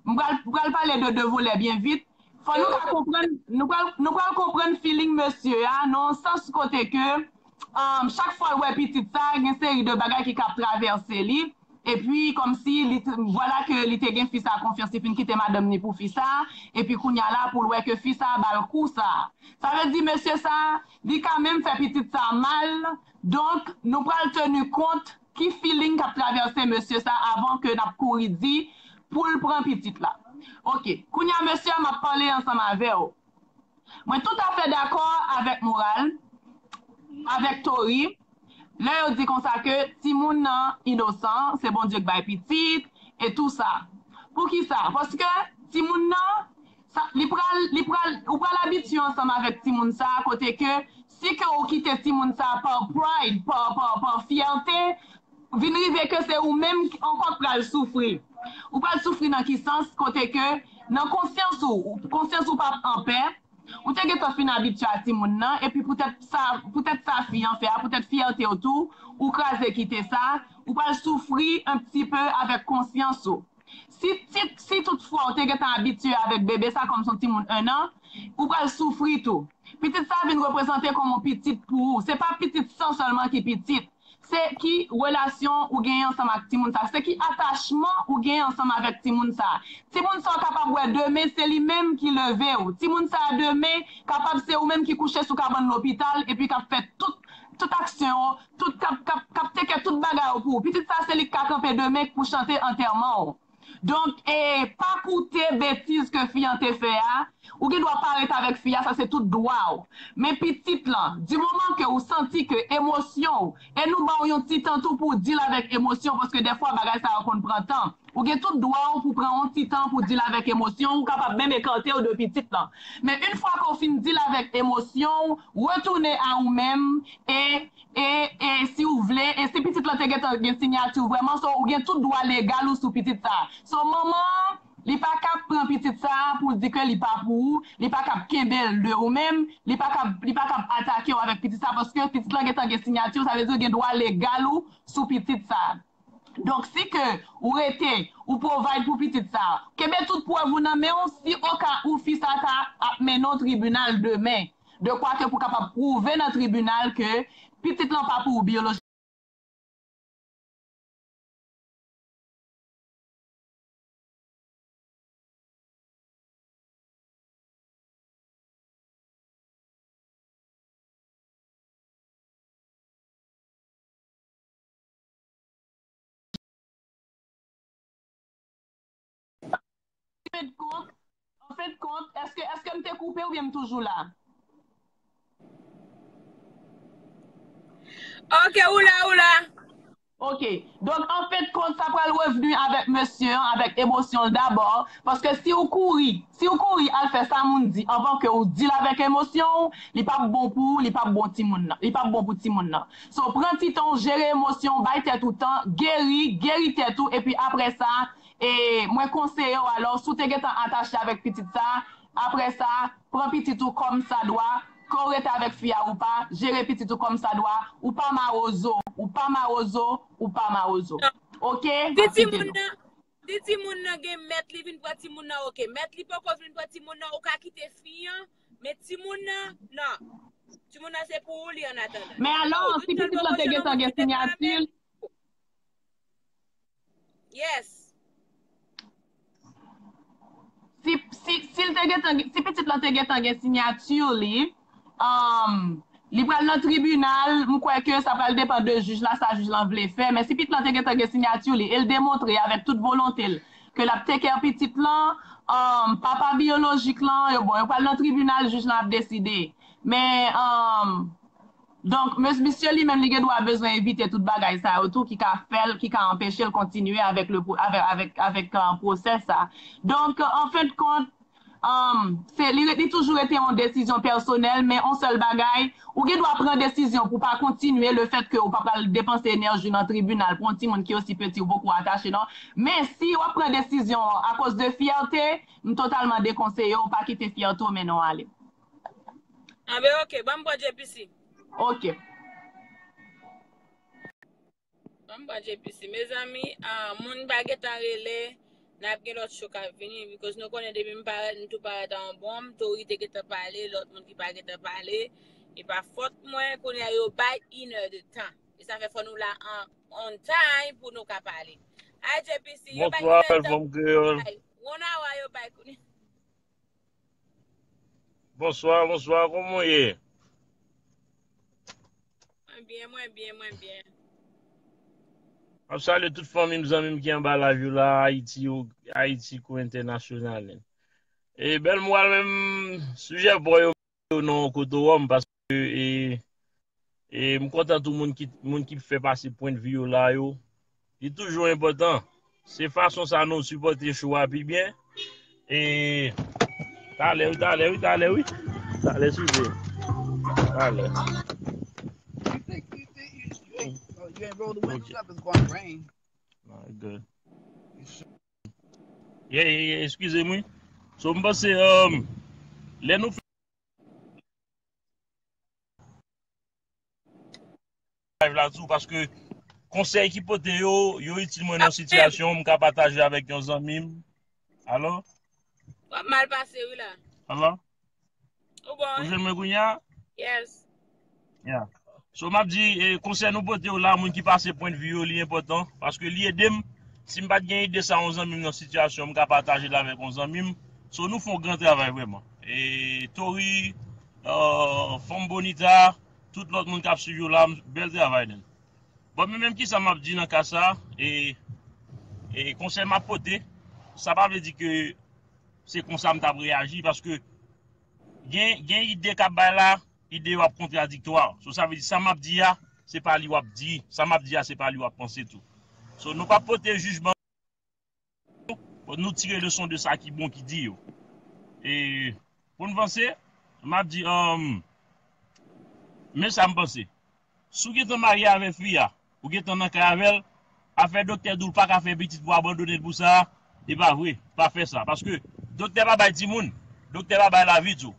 M pral, m pral pale de de volè byen vit. Fò nou ka konprann, nou pral, nou pral konprann feeling mesye a, nan yon sans kote ke, um, chak fwa l wè pitit sa, gen seri de bagay ki ka ap travèse li. Epi, kòmsi, li t-, vwala ke li te gen fi sa konfyans, li fin kite madanm ni pou fi sa. Epi, kounye a la, pou l wè ke fi sa ba l kou sa. Sa vle di, mesye sa, li ka menm fè pitit sa mal. Donk, nou pral teni kont ki feeling k ap travèse mesye sa avan ke n ap kouri di pou l pran pitit la. Ok, kounye a, mesye a, m ap pale ansanm avè w. Mwen toutafè dakò avèk moral, avèk Tori, lè yo di konsa ke timoun nan inosan, se Bondye k bay pitit, e tou sa. Poukisa? Paske timoun nan, sa, li pral, li pral, ou pral abitye ansanm avèk timoun sa, kote ke si ke ou kite timoun sa pa pride, pa, pa, pa fyète, vin rive ke se ou menm ki ankò k pral soufri. Ou pral soufri nan ki sans? Kote ke nan konsyans ou, konsyans ou p ap anpè, ou te gentan fin abitye a timoun nan, epi poutèt sa, poutèt sa fi an fè a, poutèt fyète w tou, ou kraze kite sa, ou pral soufri un petit peu avèk konsyans ou. Si, si, si toutfwa ou te gentan abitye avèk bebe sa kòm se yon timoun en an, ou pral soufri tou. Pitit sa vin reprezante kòm yon pitit pou ou. Se pa pitit san sèlman ki pitit. Se ki relasyon ou genyen ansanm ak timoun sa. Se ki atachman ou genyen ansanm avèk timoun sa. Timoun sa w kapab wè demen se li menm ki leve w. Timoun sa demen kapab se ou menm ki kouche sou kabann lopital epi k ap fè tout, tout aksyon yo, tout k ap, k ap, k ap teke tout bagay yo pou ou. Pitit sa se li k ka kanpe demen pou chante antèman w. Donk, e, pa koute betiz ke fi an te fè a. Ou gen dwa pa ret avèk fi a, sa se tout dwa w. Men pitit lan, di moman ke ou santi ke emosyon w, e nou ba w yon ti tan tou pou w deal avèk emosyon, paske dèfwa bagay sa yo konn pran tan. Ou gen tout dwa w pou pran yon ti tan pou deal avèk emosyon w, ou kapab menm ekante w de pitit lan. Men yon fwa ke w fin deal avèk emosyon w, retounen a ou menm, e, e, e si w vle, e si pitit lan te gentan gen siyati w vrèman, so ou gen tout dwa legal ou sou pitit sa. So manman an, Li pa kab pran pitit sa a pou l di ke li pa pou ou, li pa kab kenbe l de ou menm, li pa kab, li pa kab atake w avèk pitit sa a, paske pitit lan gentan gen siyati w, sa vle di w gen dwa legal ou sou pitit sa a. Donk, si ke ou rete, ou provide pou pitit sa a, kenbe tout prèv ou nan men w, si oka ou fi sa ta ap mennen w tribinal demen, de kwa ke pou kapab pwouve nan tribinal ke pitit lan pa pou ou biyolojik. Anfendkont, anfendkont, èske, èske m te koupe oubyen m toujou la? Ok, ou la, ou la. Ok. Donk, anfendkont, sa pral revni avèk mesye an, avèk emosyon l dabò. Paske si ou kouri, si ou kouri al fè sa moun di anvan ke ou deal avèk emosyon ou, li p ap bon pou ou, li p ap bon timoun nan. Li p ap bon pou timoun nan. So, pran ti tan w, jere emosyon w, bay tèt ou tan, geri, geri tèt ou, epi apre sa, e mwen konseye w, alò, si w te gentan atache avèk pitit sa, apre sa, pran pitit ou kòmsadwa, ke w rete avèk fi a ou pa, jere pitit ou kòmsadwa, ou pa mawozo, ou pa mawozo, ou pa mawozo. Ok? M ap kite nou. Si timoun nan gen mèt li vin pran timoun nan, ok. Mèt li poko vin pran timoun nan, ou ka kite fi an, men timoun nan, non. Timoun nan se pou ou li an atandan. Men alò, si pitit lan te gentan gen siyati l, Yes. Si, si, si l te gentan, si pitit lan te gentan gen siyati li, um, li pral nan tribinal, m kwè ke sa pral depann de jij la, sa jij lan vle fè. Men si pitit lan te gentan gen siyati li, e l demontre avèk tout volonte l ke l ap take care pitit lan, um, papa biyolojik lan, yo bon, yo pral nan tribinal, jij lan ap deside. Men, um, Donk, mes-, misye li menm, li gen dwa bezwen evite tout bagay sa yo tou ki ka fè l, ki ka anpeche l kontinye avèk le pro-, avèk, avèk, avèk, euh, pwosè sa. Donk, an fen de kont, um, se, li, li toujou rete yon desizyon pèsonèl, men yon sèl bagay, ou gen dwa pran desizyon pou pa kontinye le fèt ke ou pa pral depanse enèji nan tribinal pou yon timoun ki osi peti ou poko atache non. Men si w ap pran desizyon akoz de fyète, m totalman dekonseye w, pa kite fyète w mennen w ale. Anben, ok, ban m pran J P C. Ok. Ban m pran J P C. Mezanmi, ah, moun pa gentan rele, n ap gen lòt show k ap vini, because nou konnen depi m parèt, m tou parèt an bonm, Tori te gentan pale, lòt moun ki pa gentan pale, e pa fòt mwen, kounye a yo bay inè de tan. E sa fè fò nou la an, on time pou nou ka pale. Ay, J P C, yo bay inè de tan pou nou bay. One hour yo bay kounye. Bonswa, bonswa, kòman w ye? Mwen byen, mwen byen, mwen byen. M ap salye tout fanmi m, zanmi m ki anba live yo la, Ayiti, Ayiti kou entènasyonal. E bèl mwen menm, sijè pa w yo nan kote w, paske, e, e m kontan tou moun ki, moun ki fè pase pwennvi yo la yo. Li toujou enpòtan. Se fason sa nou sipòte show a pi byen. E talè, wi, talè, wi, talè, wi. Talè, size. Talè. Ok. Alright, good. Yeah, yeah, yeah, eskize m, wi. So, m panse, um, lè nou live la tou, paske konsèy ki pote yo, yo itil mwen nan sitiyasyon, m ka pataje avèk yon zanmi m. Alò? W ap mal pase, wi, la. Alò? Ou bon, wi. Ou jwenn mwen kounye a? Yes. Yeah. So, m ap di, eh, konsèy nou pote yo la, moun ki pase pwennvi yo, li enpòtan, paske li ede m. Si m pa t gen ide sa, yon zanmi m nan sitiyasyon, m ka pataje l avèk yon zanmi m. So, nou fè yon gran travay vrèman. E Tori, euh, Fanm Bonita, tout lòt moun k ap swiv yo la, bèl travay, nen. Bon, men menm kisa m ap di nan ka sa, e, e konsèy m ap pote, sa pa vle di ke se konsa m t ap reyaji, paske gen, gen ide k ap bay la, ide yo ap kontradiktwa. So, sa vle di, sa m ap di a, se pa li w ap di, sa m ap di a, se pa li w ap panse tou. So, nou p ap pote jijman, nou tire leson de sa ki bon, ki di yo. E pou n vanse, m ap di, um, men sa m panse. Si w gentan marye avèk fi a, ou gentan nan kay avè l, afè doktè di w pa ka fè pitit pou abandone l pou sa, E pa vre, pa fè sa. Paske doktè pa bay timoun, doktè pa bay lavi tou.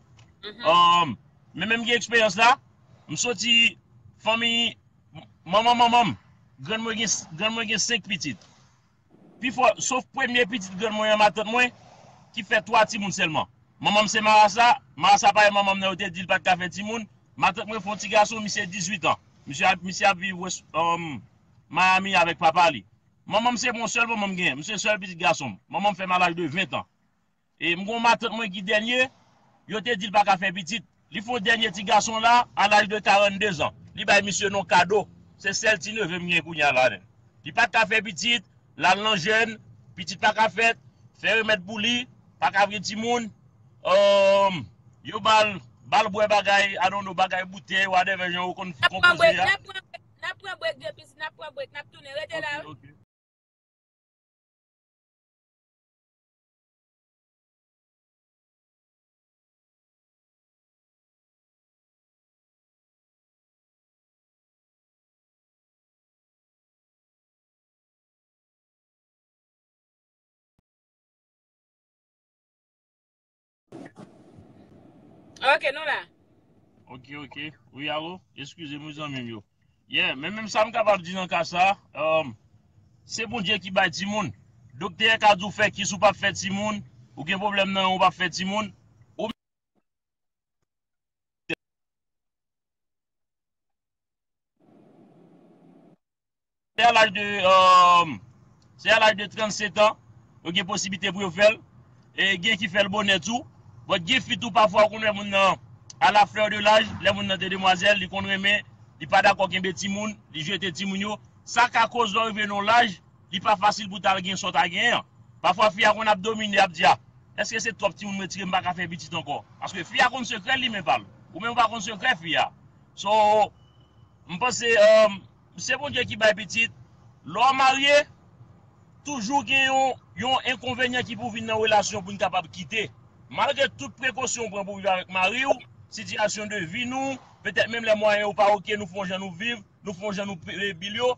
Um, men menm gen eksperyans la, m soti fanmi manman manman m, grann mwen gen, grann mwen gen senk pitit. Pi fò, sof premye pitit grann mwen an, matant mwen, ki fè twa timoun sèlman. Manman m se marasa, marasa parèy manman m nan, yo te di l pa t ka fè timoun. Matant mwen fè yon ti gason, misye dizuit an. Misye ap, misye ap viv West, um, Miami avèk papa li. Manman m se yon sèl manman m gen, m se sèl pitit gason m. Manman m fè m a laj de ven an. E m gon matant mwen ki dènye, yo te di l pa ka fè pitit. Li fè yon dènye ti gason la a laj de karannde zan. Li bay misye non Kado. Se sèl ti neve m gen kounye a la. Li pa t ka fè pitit, l al nan jèn, pitit pa ka fèt, fè remèd pou li, pa ka vin timoun. Um, yo ba l, ba l bwè bagay, I don't know, bagay boutèy, whatever jan yo konn konpoze a. N ap pran brek, n ap pran brek, n ap pran brek, gen pitit, n ap pran brek, n ap tounen. Rete la. Ok, ok. Ok, nou la. Ok, ok. Wi, alo? Eskize m, wi, zanmi m yo. Yeah, men menm sa m kapab di nan ka sa, um, se Bondye ki bay timoun. Doktè ka di w fè kis ou p ap fè timoun, ou gen pwoblèm nan ren w p ap fè timoun. Ou Se a laj de, um, se a laj de trannset an, yo gen posiblite pou yo fè l. E gen ki fè l bonè tou. But gen fi tou pafwa ou konn wè moun nan a la fleur de l'âge, lè moun nan te demwazèl, li konn renmen, li pa dakò kenbe timoun, li jete timoun yo. Sa ka koz lè w rive nan yon laj, li pa fasil pou w ta al gen sa w ta genyen an. Pafwa fi a konn ap domine, ap di, a, èske se twòp timoun m retire, m pa ka fè pitit ankò? Paske fi a konn sekrè li menm pa l. Ou menm ou pa konn sekrè fi a. So, m panse, um, se Bondye ki bay pitit. Lè w marye, toujou gen yon, yon enkonvenyan ki pou vin nan relasyon pou n kapab kite. Malgre tout prekosyon w pran pou w viv avèk mari w, sitiyasyon de vi nou, petèt menm lè mwayen yo pa oke, nou fè yon jan nou viv, nou fè yon jan nou peye bil yo,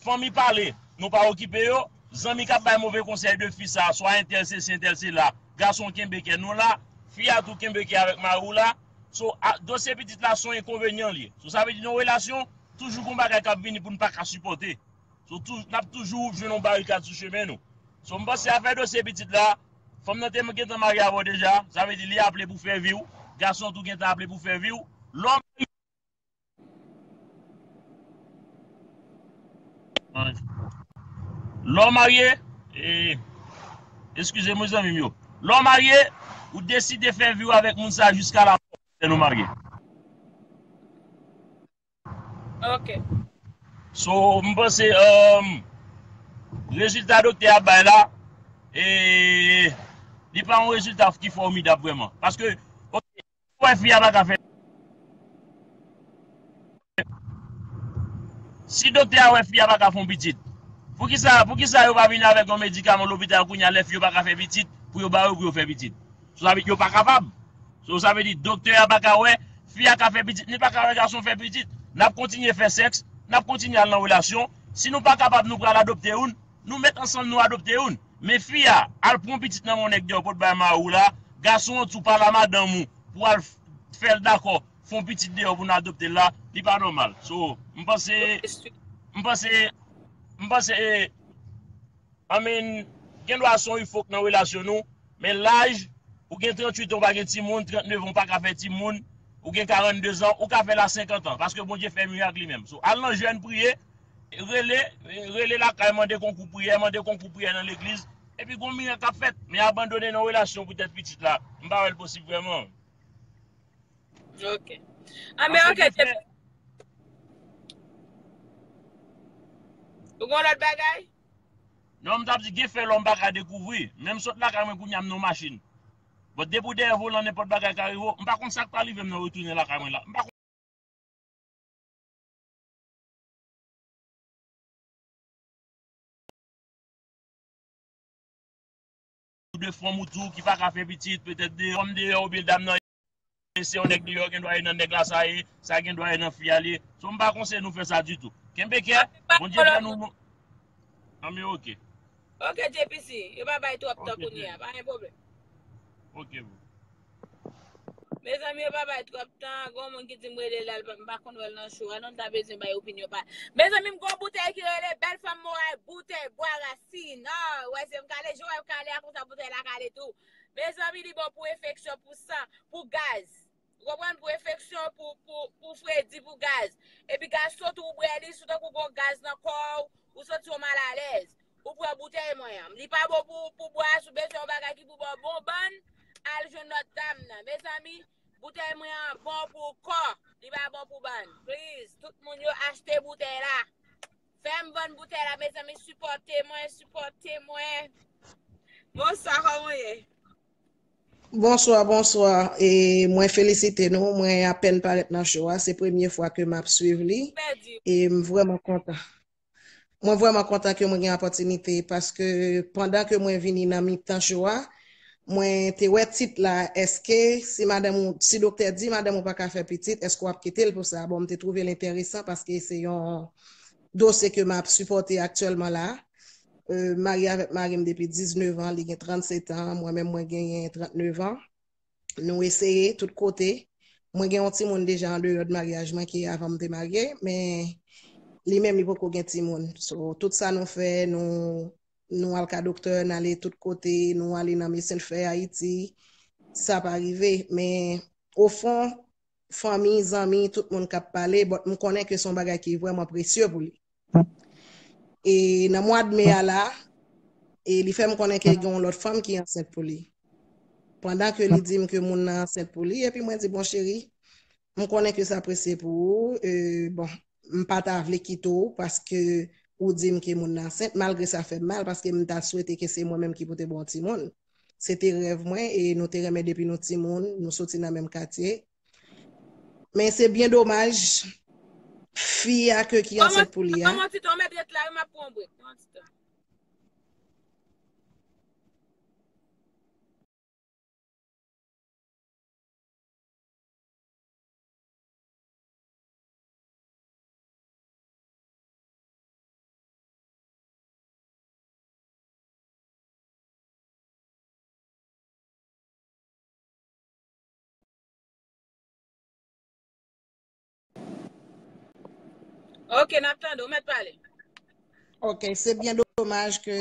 fanmi pale, nou pa okipe yo, zanmi k ap bay move konsèy de fi sa, swa entèl sesi, entèl sela, gason kenbe kè nou la, fi a tou kenbe kè avèk mari w la. So, a, dosye pitit la se yon enkonvenyan li ye. So, sa vle di nan relasyon, toujou gon bagay k ap vini pou n pa ka sipòte. So, tou, n ap toujou jwenn yon barikad sou chemen nou. So, m panse afè dosye pitit la, fanm nan te gentan marye avè w deja, sa vle di li aple pou fè vi w, gason an tou gentan aple pou fè vi w. Lè w Lè w marye, e, eskize m wi zanmi m yo. Lè w marye, ou deside fè vi w avèk moun sa jiska lamò, lè nou marye. Ok. So, m panse, um, rezilta doktè a bay la, e, li pa yon rezilta ki fòmidab vrèman. Paske, ok, wè fi a pa ka fè. Si doktè a wè fi a pa ka fè yon pitit, poukisa, poukisa yo pa vin avèk yon medikaman lopital kounye a lè fi yo pa ka fè pitit, pou yo ba yo pou yo fè pitit? So, sa vle di yo pa kapab. So, sa vle di doktè a pa ka wè fi a ka fè pitit, ni pa ka wè gason fè pitit. N ap kontinye fè sèks, n ap kontinye al nan relasyon. Si nou pa kapab, nou pral adopte youn, nou met ansanm nou adopte youn. Men fi a, al pran pitit nan men yon nèg deyò, pot bay mari w la, gason an tou pa la madanm ou, pou al f-, fè l dakò, fè yon pitit deyò pou n adopte l la, li pa nòmal. So, m panse, m panse, m panse, e, I mean, gen dwa se yon ifok nan relasyon nou, men laj, ou gen tranntuit an, ou pa gen timoun, trannnev an, ou pa ka fè timoun, ou gen karannde zan, ou ka fè l a senkant an, paske Bondye fè mirak li menm. So, al nan jèn, priye, rele, rele lakay, mande konkou priyè, mande konkou priyè nan legliz, epi gon mirak k ap fèt. Men abandone nan relasyon poutèt pitit la, m pa wè l posib vrèman. Ok. A, men ok, gen fè, ou gen lòt bagay? Non, m t ap di gen fè lòm pa ka dekouvri. Men m sot lakay mwen kounye a, m nan yon machin. But depi w dèyè volan, nenpòt bagay ka rive w. M pa konn sa k pral rive m nan retounen lakay mwen la. M pa konn de fanm ou tou ki pa ka fè pitit, petèt de fanm deyò oubyen dam nan se yon nèg deyò, gen dwa e nan nèg la sa ye, sa gen dwa e nan fi a li ye. So, m pa konseye nou fè sa ditou. Kenbe kè, Bondye fè nou, nou. Anben, ok. Ok, J P C, yo pa bay twòp tan kounye a, pa gen pwoblèm. Ok, bro. Mezanmi, yo pa bay twòp tan, gon moun ki di m rele l, m pa konn wè l nan show a, non, l ta bezwen bay opinyon pa. Mezanmi, m gon boutèy ki rele Bèl Fanm Moray, boutèy bwa rasin. Ah, wè, se m kale, je wè m kale a, konsa boutèy la kale tou. Mezanmi, li bon pou enfeksyon, pou san, pou gaz. Ou konprann? Pou enfeksyon, pou, pou, pou fredi, pou gaz. Epi gaz sot ou bwè li, sou tankou gon gaz nan kò w, ou santi w malalèz. Ou pran boutèy mwen an. Li pa bon pou, pou bwè, si w bezwen yon bagay ki pou ba w bon bann, al jwenn lòt dam nan. Mezanmi, boutèy mwen an bon pou kò, li pa bon pou bann. Please, tout moun yo achte boutèy la. Fè m vann boutèy la, mezanmi, sipòte mwen, sipòte mwen. Bonswa, kòman w ye? Bonswa, bonswa. E mwen felisite nou. Mwen apèn parèt nan show a. Se premye fwa ke m ap swiv li. E m vrèman kontan. Mwen vrèman kontan ke mwen gen opòtinite paske pandan ke mwen vini nan mitan show a, mwen te wè tit la, èske si madanm ou, si doktè di madanm ou pa ka fè pitit, èske w ap kite l pou sa? Bon, m te twouve l enteresan paske se yon dosye ke m ap sipòte aktyèlman la. Euh, m marye avèk mari m depi diznèf an, li gen trannsetan, mwen menm mwen genyen trannèf an. Nou eseye tout kote. Mwen gen yon timoun deja andeyò de maryaj mwen ki avan m te marye, men li menm li poko gen timoun. So, tout sa nou fè, nou, nou al ka doktè, n ale tout kote, nou ale nan medsen fè Ayiti, sa pa rive. Men, ofon, fanmi, zanmi, tout moun k ap pale, but m konnen ke se yon bagay ki vrèman presye pou li. E nan mwa de me a la, e li fè m konnen ke gen yon lòt fanm ki ansent pou li. Pandan ke li di m ke moun nan ansent pou li, epi mwen di, bon cheri, m konnen ke sa presye pou ou, e, bon, m pa ta vle kite w paske ou di m ke moun nan ansent, malgre sa fè m mal, paske m ta swete ke se mwen menm ki pou te ba w timoun. Se te rèv mwen, e nou te renmen depi nou timoun, nou soti nan menm katye. Men se byen domaj, fi a ke ki ansent pou li a. Kòman ti tan, mèt ret la, wi, m ap pran yon brek. Kòman ti tan? Ok, n ap tande w, mèt pale. Ok, se byen domaj ke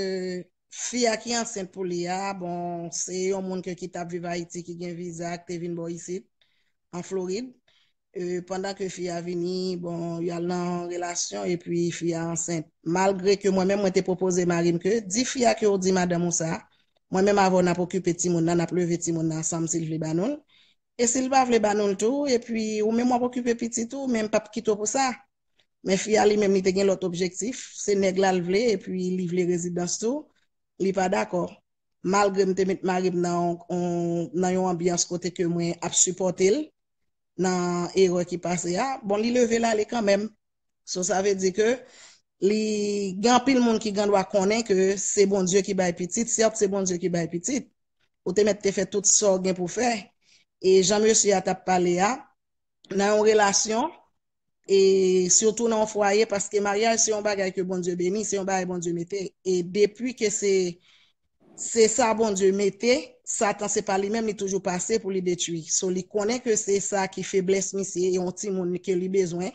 fi a ki ansent pou li a, bon, se yon moun ke ki t ap viv Ayiti, ki gen viza, ki te vin bò isit, an Florid. E, pandan ke fi a vini, bon, y al nan relasyon, epi fi a ansent. Malgre ke mwen menm, mwen te pwopoze mari m ke, di fi a ke w di madanm ou sa, mwen menm avè w n ap okipe timoun nan, n ap leve timoun nan ansanm si l vle ba nou l. E si l pa vle ba nou l tou, epi ou menm w ap okipe pitit ou, men m p ap kite w pou sa. Men fi a li menm, li te gen lòt objektif. Se nèg la l vle, epi li vle rezidans tou. Li pa dakò. Malgre m te met mari m nan yon, yon, nan yon anbyans kote ke mwen ap sipòte l nan erè ki pase a, bon, li leve l ale kanmenm. So, sa vle di ke li gen anpil moun ki gen dwa konnen ke se Bondye ki bay pitit, sèt, se Bondye ki bay pitit. Ou te mèt te fè tout sa w gen pou fè. E jan mesye a t ap pale a, nan yon relasyon, e sitou nan yon fwaye, paske maryaj se yon bagay ke Bondye beni, se yon bagay Bondye mete. E depi ke se, se sa Bondye mete, Satan se pa li menm, li toujou pase pou li detwi. So, li konnen ke se sa ki feblès misye, e yon timoun ke li bezwen.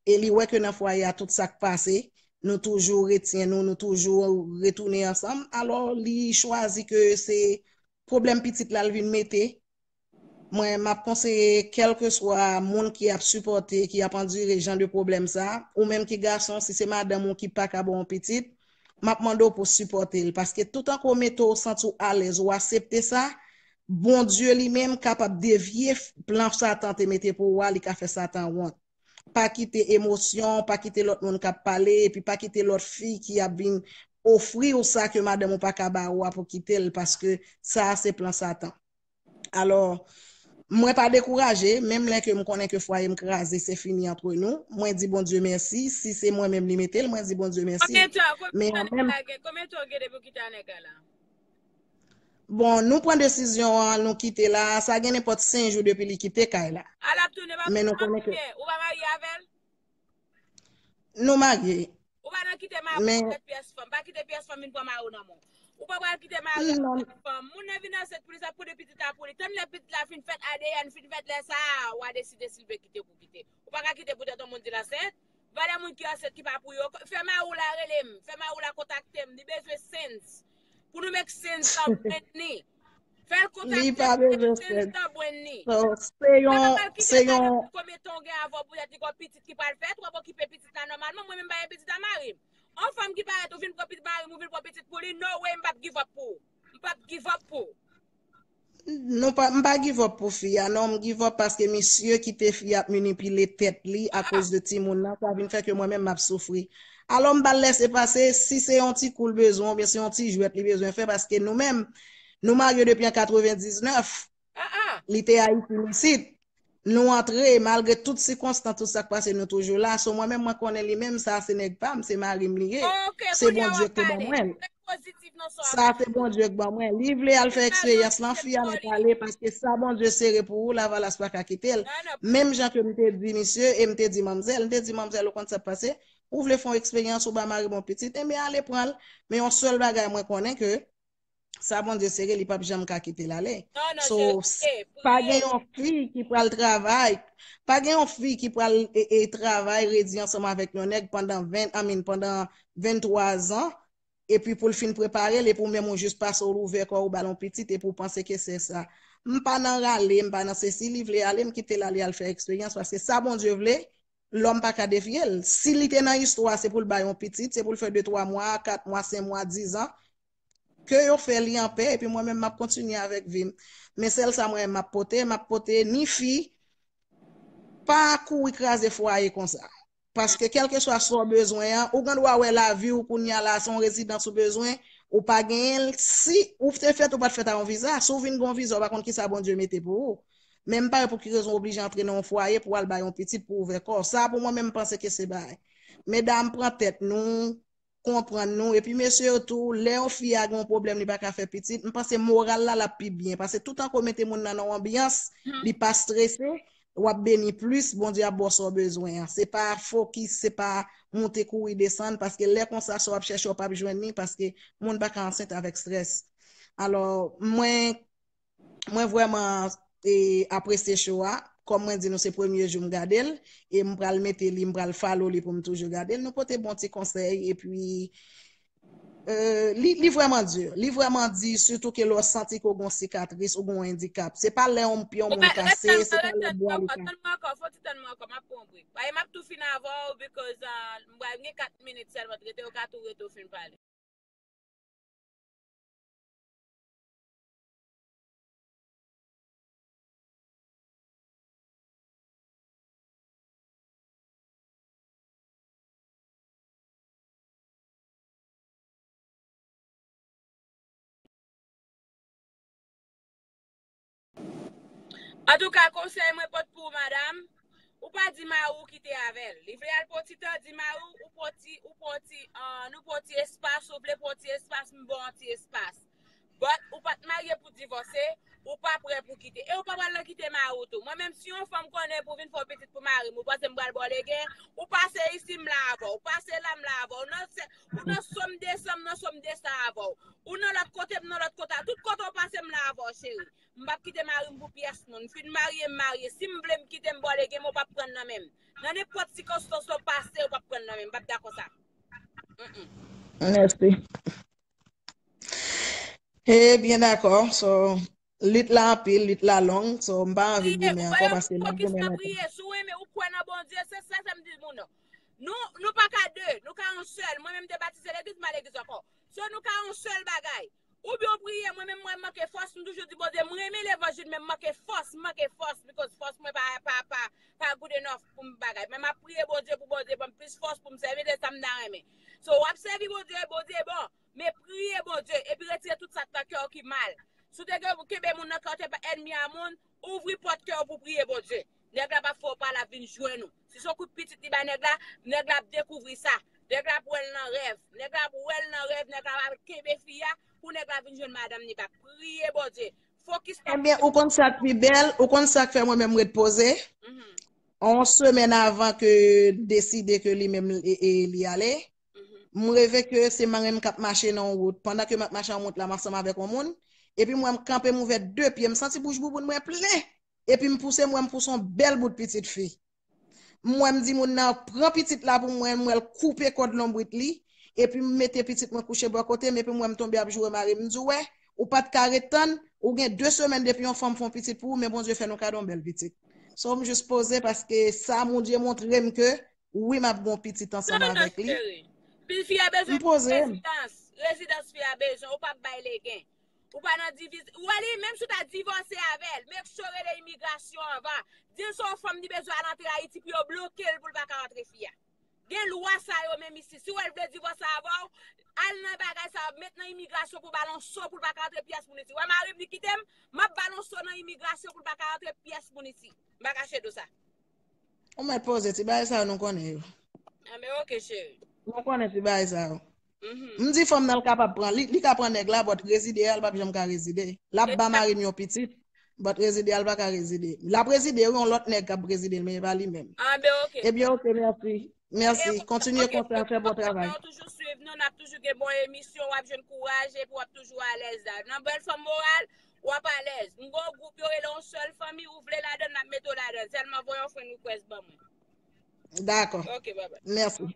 E li wè ke nan fwaye a tout sa k pase, nou toujou retyen nou, nou toujou retounen ansanm. Alò, li chwazi ke se pwoblèm pitit la l vin mete. Mwen, m ap konseye kèlkeswa moun ki ap sipòte, ki ap andire jan de pwoblèm sa, ou menm ki gason, si se madanm ou ki pa ka ba w pitit, m ap mande w pou w sipòte l. Paske toutan ke w mete w santi w alèz, ou aksepte sa, Bondye li menm kapab devye plan Satan te mete pou ou a, li ka fè Satan wont. Pa kite emosyon, pa kite lòt moun k ap pale, epi pa kite lòt fi ki ap vin ofri w sa ke madanm ou pa ka ba ou a pou kite l, paske sa a se plan Satan. Alò, mwen pa dekouraje, menm lè ke m konnen ke fwaye m kraze, se fini antre nou. Mwen di Bondye mèsi. Si se mwen menm li mete l, mwen di Bondye mèsi. Konbyen tan, konbyen tan nèg la gen, konbyen tan w gen depi w kite a nèg la la? Bon, nou pran desizyon an, nou kite la, sa gen nenpòt senk jou depi li kite kay la. A l ap tounen pa. Men nou konnen ke ou pa marye avè l? Nou marye. Ou pa nan kite mari w pou tèt pyès fanm. Pa kite pyès fanm vin pran mari w nan men w. Ou pa pral kite mari w pou tèt fanm. Moun nan vin ansent pou li, sa pou li pitit la pou li. Tann lè pitit la fin fèt, A D N fin fèt, lè sa a, w a deside si l vle kite ou pou kite. Ou pa ka kite poutèt yon moun di l ansent. Valè moun ki ansent ki pa pou yo. Fè mari w la rele m. Fè mari w la kontakte m. Li bezwen sens. Pou nou make sens nan brenn ni. Fè l kontakte m, make sens nan brenn ni. So, se yon, se yon. Konbyen tan w gen avè w poutèt li gon pitit ki pral fèt, w ap okipe pitit la nòmalman. Mwen menm m pa gen pitit a mari m. Yon fanm ki parèt ou vin pran pitit mari m, ou vin pran pitit pou li, no way m p ap give up pou ou. M p ap give up pou ou. Nou pa, m pa give up pou fi a, non, m give up paske misye kite fi a ap manipile tèt li akoz de timoun nan, sa vin fè ke mwen menm m ap soufri. Alò, m pa l lèse pase, si se yon ti kou l bezwen, oubyen se yon ti jwèt li bezwen fè, paske nou menm, nou marye depi an katrevendiznèf, li te Ayiti m isit. Nou antre, malgre tout sikonstans, tout sa k pase, nou toujou la. So, mwen menm, mwen konnen li menm, sa a se nèg pa m, se mari m li ye. Se Bondye ki te ban mwen l. Sa se Bondye k ban mwen. Li vle al fè eksperyans lan, fi a mèt ale, paske sa Bondye sere pou ou, lavalas pa ka kite l. Menm jan ke m te di misye, e m te di manmzèl, m te di manmzèl, ou konn sa k pase? Ou vle fè yon eksperyans, ou ba mari m yon pitit, enben ale pran l. Men yon sèl bagay mwen konnen ke sa Bondye sere, li p ap janm ka kite l ale. So, pa gen yon fi ki pral travay, pa gen yon fi ki pral e, e travay redi ansanm avèk yon nèg pandan ven, I mean, pandan venntwa zan, epi pou l fin prepare l, epi ou menm ou jis pase ou ouvè kò w, ou ba l yon pitit, epi ou panse ke se sa. M pa nan rale, m pa nan sesi, li vle ale, m kite l ale al fè eksperyans, paske sa Bondye vle, lòm pa ka devye l. Si li te nan istwa, se pou l bay yon pitit, se pou l fè de, twa mwa, kat mwa, senk mwa, dizan, ke yo fè li anpè, epi mwen menm m ap kontinye avèk vi m. Men sèl sa mwen menm m ap pote, m ap pote ni fi, pa kouri kraze fwaye konsa. Paske kèlkeswa sa w bezwen an, ou gen dwa wè lavi w kounye a la, se yon rezidans ou bezwen, ou pa genyen l. Si ou te fèt, ou pa t fèt a yon viza. Si w vin gen yon viza, ou pa konn kisa Bondye mete pou ou. Men m pa wè pou ki rezon w oblije antre nan yon fwaye pou w al bay yon pitit pou w ouvè kò w. Sa pou mwen menm m panse ke se bagay. Medam, pran tèt nou, konprann nou. Epi mesye yo tou, lè yon fi a gen yon pwoblèm, li pa ka fè pitit, m panse moral la l ap pi byen. Paske toutan ke w mete moun nan nan yon anbyans, li pa strese, w ap beni plis, Bondye ap ba w sa w bezwen an. Se pa fokis, se pa monte kouri desann, paske lè konsa sa w ap chèche w p ap jwenn li, paske moun pa ka ansent avèk strès. Alò, mwen, mwen vrèman e, apresye show a. Kòm mwen di nou, se premye jou m gade l, e m pral mete li, m pral follow li pou m toujou gade l. Nou pote bon ti konsèy, epi e, li, li vrèman di, li vrèman di, sitou ke lè w santi ke w gen yon sikatris, ou gen yon endikap. Se pa lè yon pye yon moun kase, se pa lè bwa li kase. Tann mwen ankò, fò ti tann mwen ankò, m ap pran yon break. Paske m ap tou fin avè w, because uh, m gen kat minit sèlman, rete, ou ka tou rete w fin pale. Antouka, konsèy mwen pot pou ou, madanm, ou pa di mari w kite avè l. Li vle al pran ti tan, di mari w, ou pran ti, ou pran ti, ah, nou pran ti espas, ou vle pran ti espas, m ba w ti espas. But ou pa t marye pou divòse, ou pa prè pou kite. E ou pa pral nan kite mari w tou. Mwen menm, si yon fanm konnen pou vin fè yon pitit pou mari m, ou panse m pral ba w legen, ou pase isi, m la avè w. Ou pase la, m la avè w. Ou nan, ou nan sòm desanm, nan sòm desanm avè w. Ou nan lòt kote, m nan lòt kote. Tout kote w pase, m la avè w, cheri. M p ap kite mari m pou pyès moun. M fin marye, m marye. Si m vle m kite, m ba w legen, men w p ap pran l nan men m. Nan nenpòt sikonstans w pase, w p ap pran l nan men m. M p ap dakò sa. Mm-mm. Mèsi. Ebyen, dakò. So, lit la anpil, lit la long. So, m pa anvi goumen ankò paske m ap goumen lòt. Fokis nan priye. Si w renmen, ou kwè nan Bondye, se sa, sa m di moun nan. Nou, nou pa ka de, nou ka yon sèl. Mwen menm, m te batize legliz, m pa legliz ankò. So, nou ka yon sèl bagay. Oubyen w priye, mwen menm mwen manke fòs, m toujou di Bondye, m renmen levanjil, men m manke fòs, m manke fòs, because fòs mwen pa, pa, pa, pa good enough pou m bagay. Men m ap priye Bondye pou Bondye ban m plis fòs pou m sèvi l, e sa m ta renmen. So, w ap sèvi Bondye, Bondye bon, men priye Bondye, epi retire tout sa k nan kè w ki mal. Si w te gen, kenbe moun nan kè w te pa ènmi a moun, ouvri pòt kè w pou priye Bondye. Nèg la p ap fè w pa l ap vin jwenn ou. Si se yon kout pitit li bay nèg la, nèg la ap dekouvri sa. Nèg la ap wè l nan rèv. Nèg la ap wè l nan rèv, nèg la ap kenbe fi a pou nèg la vin jwenn madanm li bak. Priye Bondye. Fokis nan... Ebyen, ou konn sa k pi bèl, ou konn sa k fè mwen menm m ret poze? Mhm. On semèn avan ke deside ke li menm e, e, li ale, mhm, M reve ke se mari m k ap mache nan yon wout. Pandan ke m ap mache nan wout la, m ansanm avèk yon moun. Epi m wè m kanpe, m ouvè de pye. M santi bouch bouboun mwen plen. Epi m pouse, m wè m pouse yon bèl bout pitit fi. M wè m di moun nan pran pitit la pou mwen, m wè l koupe kòd lonbrit li. Epi m mete pitit mwen kouche bò kote m, epi m wè m tonbe ap joure mari m. M di, "W wè, ou pa t ka ret tann, ou gen de semèn depi yon fanm fè yon pitit pou ou, men Bondye fè nou kado yon bèl pitit." So, m jis poze paske sa Bondye montre m ke wi, m ap gen yon pitit ansanm avèk li. Pil fi a bezwen rezidans. Rezidans fi a bezwen. Ou p ap bay legen. Ou pa nan diviz. Ou wè li, menm si w ta divòse avè l, make sure rele imigrasyon anvan. Di l se yon fanm li bezwen al antre Ayiti pou yo bloke l pou l pa ka antre fi a. Gen lwa sa yo menm isi. Si w wè l vle divòse avè w, al nan bagay sa yo, met nan imigrasyon pou ba l yon so pou l pa ka antre pyès moun isi. Wè mari m li kite m, m ap ba l yon so nan imigrasyon pou l pa ka antre pyès moun isi. M pa kache do sa. Ou mèt poze ti bagay sa yo, nou konnen yo. Anben, oke, cheri. Nou konnen ti bagay sa yo. Mhm. M di fanm nan l kapab pran, li, li ka pran nèg la, but rezide a, l p ap janm ka rezide. L ap ba mari m yon pitit, but rezide a, l pa ka rezide. L ap rezide, wi, yon lòt nèg k ap rezide l, men e pa li menm. Anben, oke. Ebyen, oke, mèsi. Mèsi. Kontinye konsa, fè bon travay. N ap toujou swiv nou, n ap toujou gen bon emisyon, w ap jwenn kouraj, epi w ap toujou alèz la. Nan bèl fanm moral, w ap alèz. M gen yon gwoup yo rele yon sèl fanmi, ou vle ladan l, n ap mete w ladan l. Sèlman voye yon friend request ban mwen. Dakò. Ok, bye bye. Mèsi.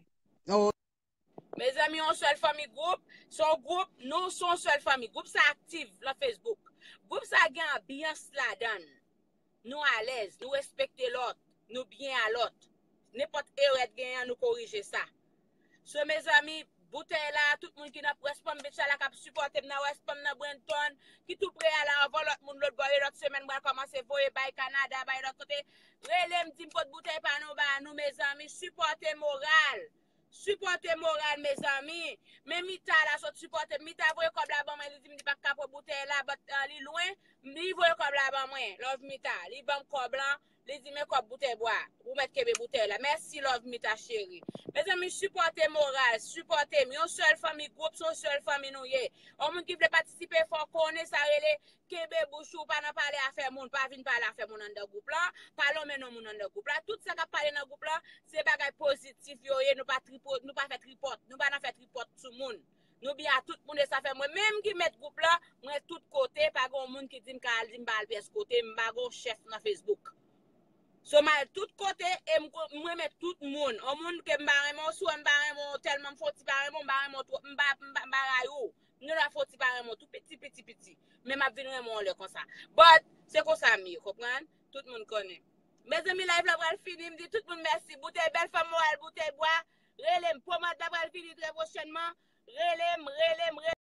Mezanmi, yon sèl fanmi gwoup, se yon gwoup, nou se yon sèl fanmi. Gwoup sa aktif lan Facebook. Gwoup sa gen anbyans ladan l. Nou alèz, nou respekte lòt, nou byen a lòt. Nenpòt erè t genyen an, nou korije sa. So, mezanmi, boutèy la, tout moun ki nan West Palm Beach la, k ap sipòte m nan West Palm, nan Brenton, ki tou pre a la, anvan lòt moun lòt bò, e lòt semèn, m pral kòmanse voye bay Kanada, bay lòt kote. Rele m, di m kot boutèy pa nou, ba nou, mezanmi, sipòte moral. Sipòte moral, mezanmi. Men Mita la sot sipòte m. Mita voye kòb la ban mwen, li di m li pa ka pran boutèy la, but, uh, li lwen. Li voye kòb la ban mwen. Love Mita. Li ban m kòb lan. Li di men kòb boutèy bwa. Ou mèt kenbe boutèy la. Mèsi, love Mita cheri. Mezanmi, sipòte moral. Sipòte m. Yon sèl fanmi gwoup, se yon sèl fanmi nou ye. Yon moun ki vle patisipe, fò konnen sa rele kenbe bouch ou, pa nan pale afè moun, pa vin pale afè moun anndan gwoup lan, pa lonmen non moun anndan gwoup la. Tout sa k ap pale nan gwoup lan, se bagay pozitif yo ye, nou pa tripo, nou pa fè tripòt, nou pa nan fè tripòt sou moun. Nou byen a tout moun, e sa fè mwen menm ki mèt gwoup lan, mwen tout kote, pa gen yon moun ki di m ka al, di m pa al pyès kote, m pa gen yon chèf nan Facebook. So, m al tout kote, e m ko-, m renmen tout moun. Yon moun ke m pa renmen w, si w wè m pa renmen w tèlman, m fon ti pa renmen w, m pa renmen w twòp, m pa, m pa, m pa rayi w. M gen dwa fon ti pa renmen w tou piti, piti, piti. Men m ap vin renmen w lè konsa. But, se konsa m ye, konprann? Tout moun konnen. Mezanmi, live la pral fini, m di tout moun mèsi. Boutèy bèl fanm moral, boutèy bwa. Rele m, pomad la pral vini trè pwochènman. Rele m, rele m, rele m.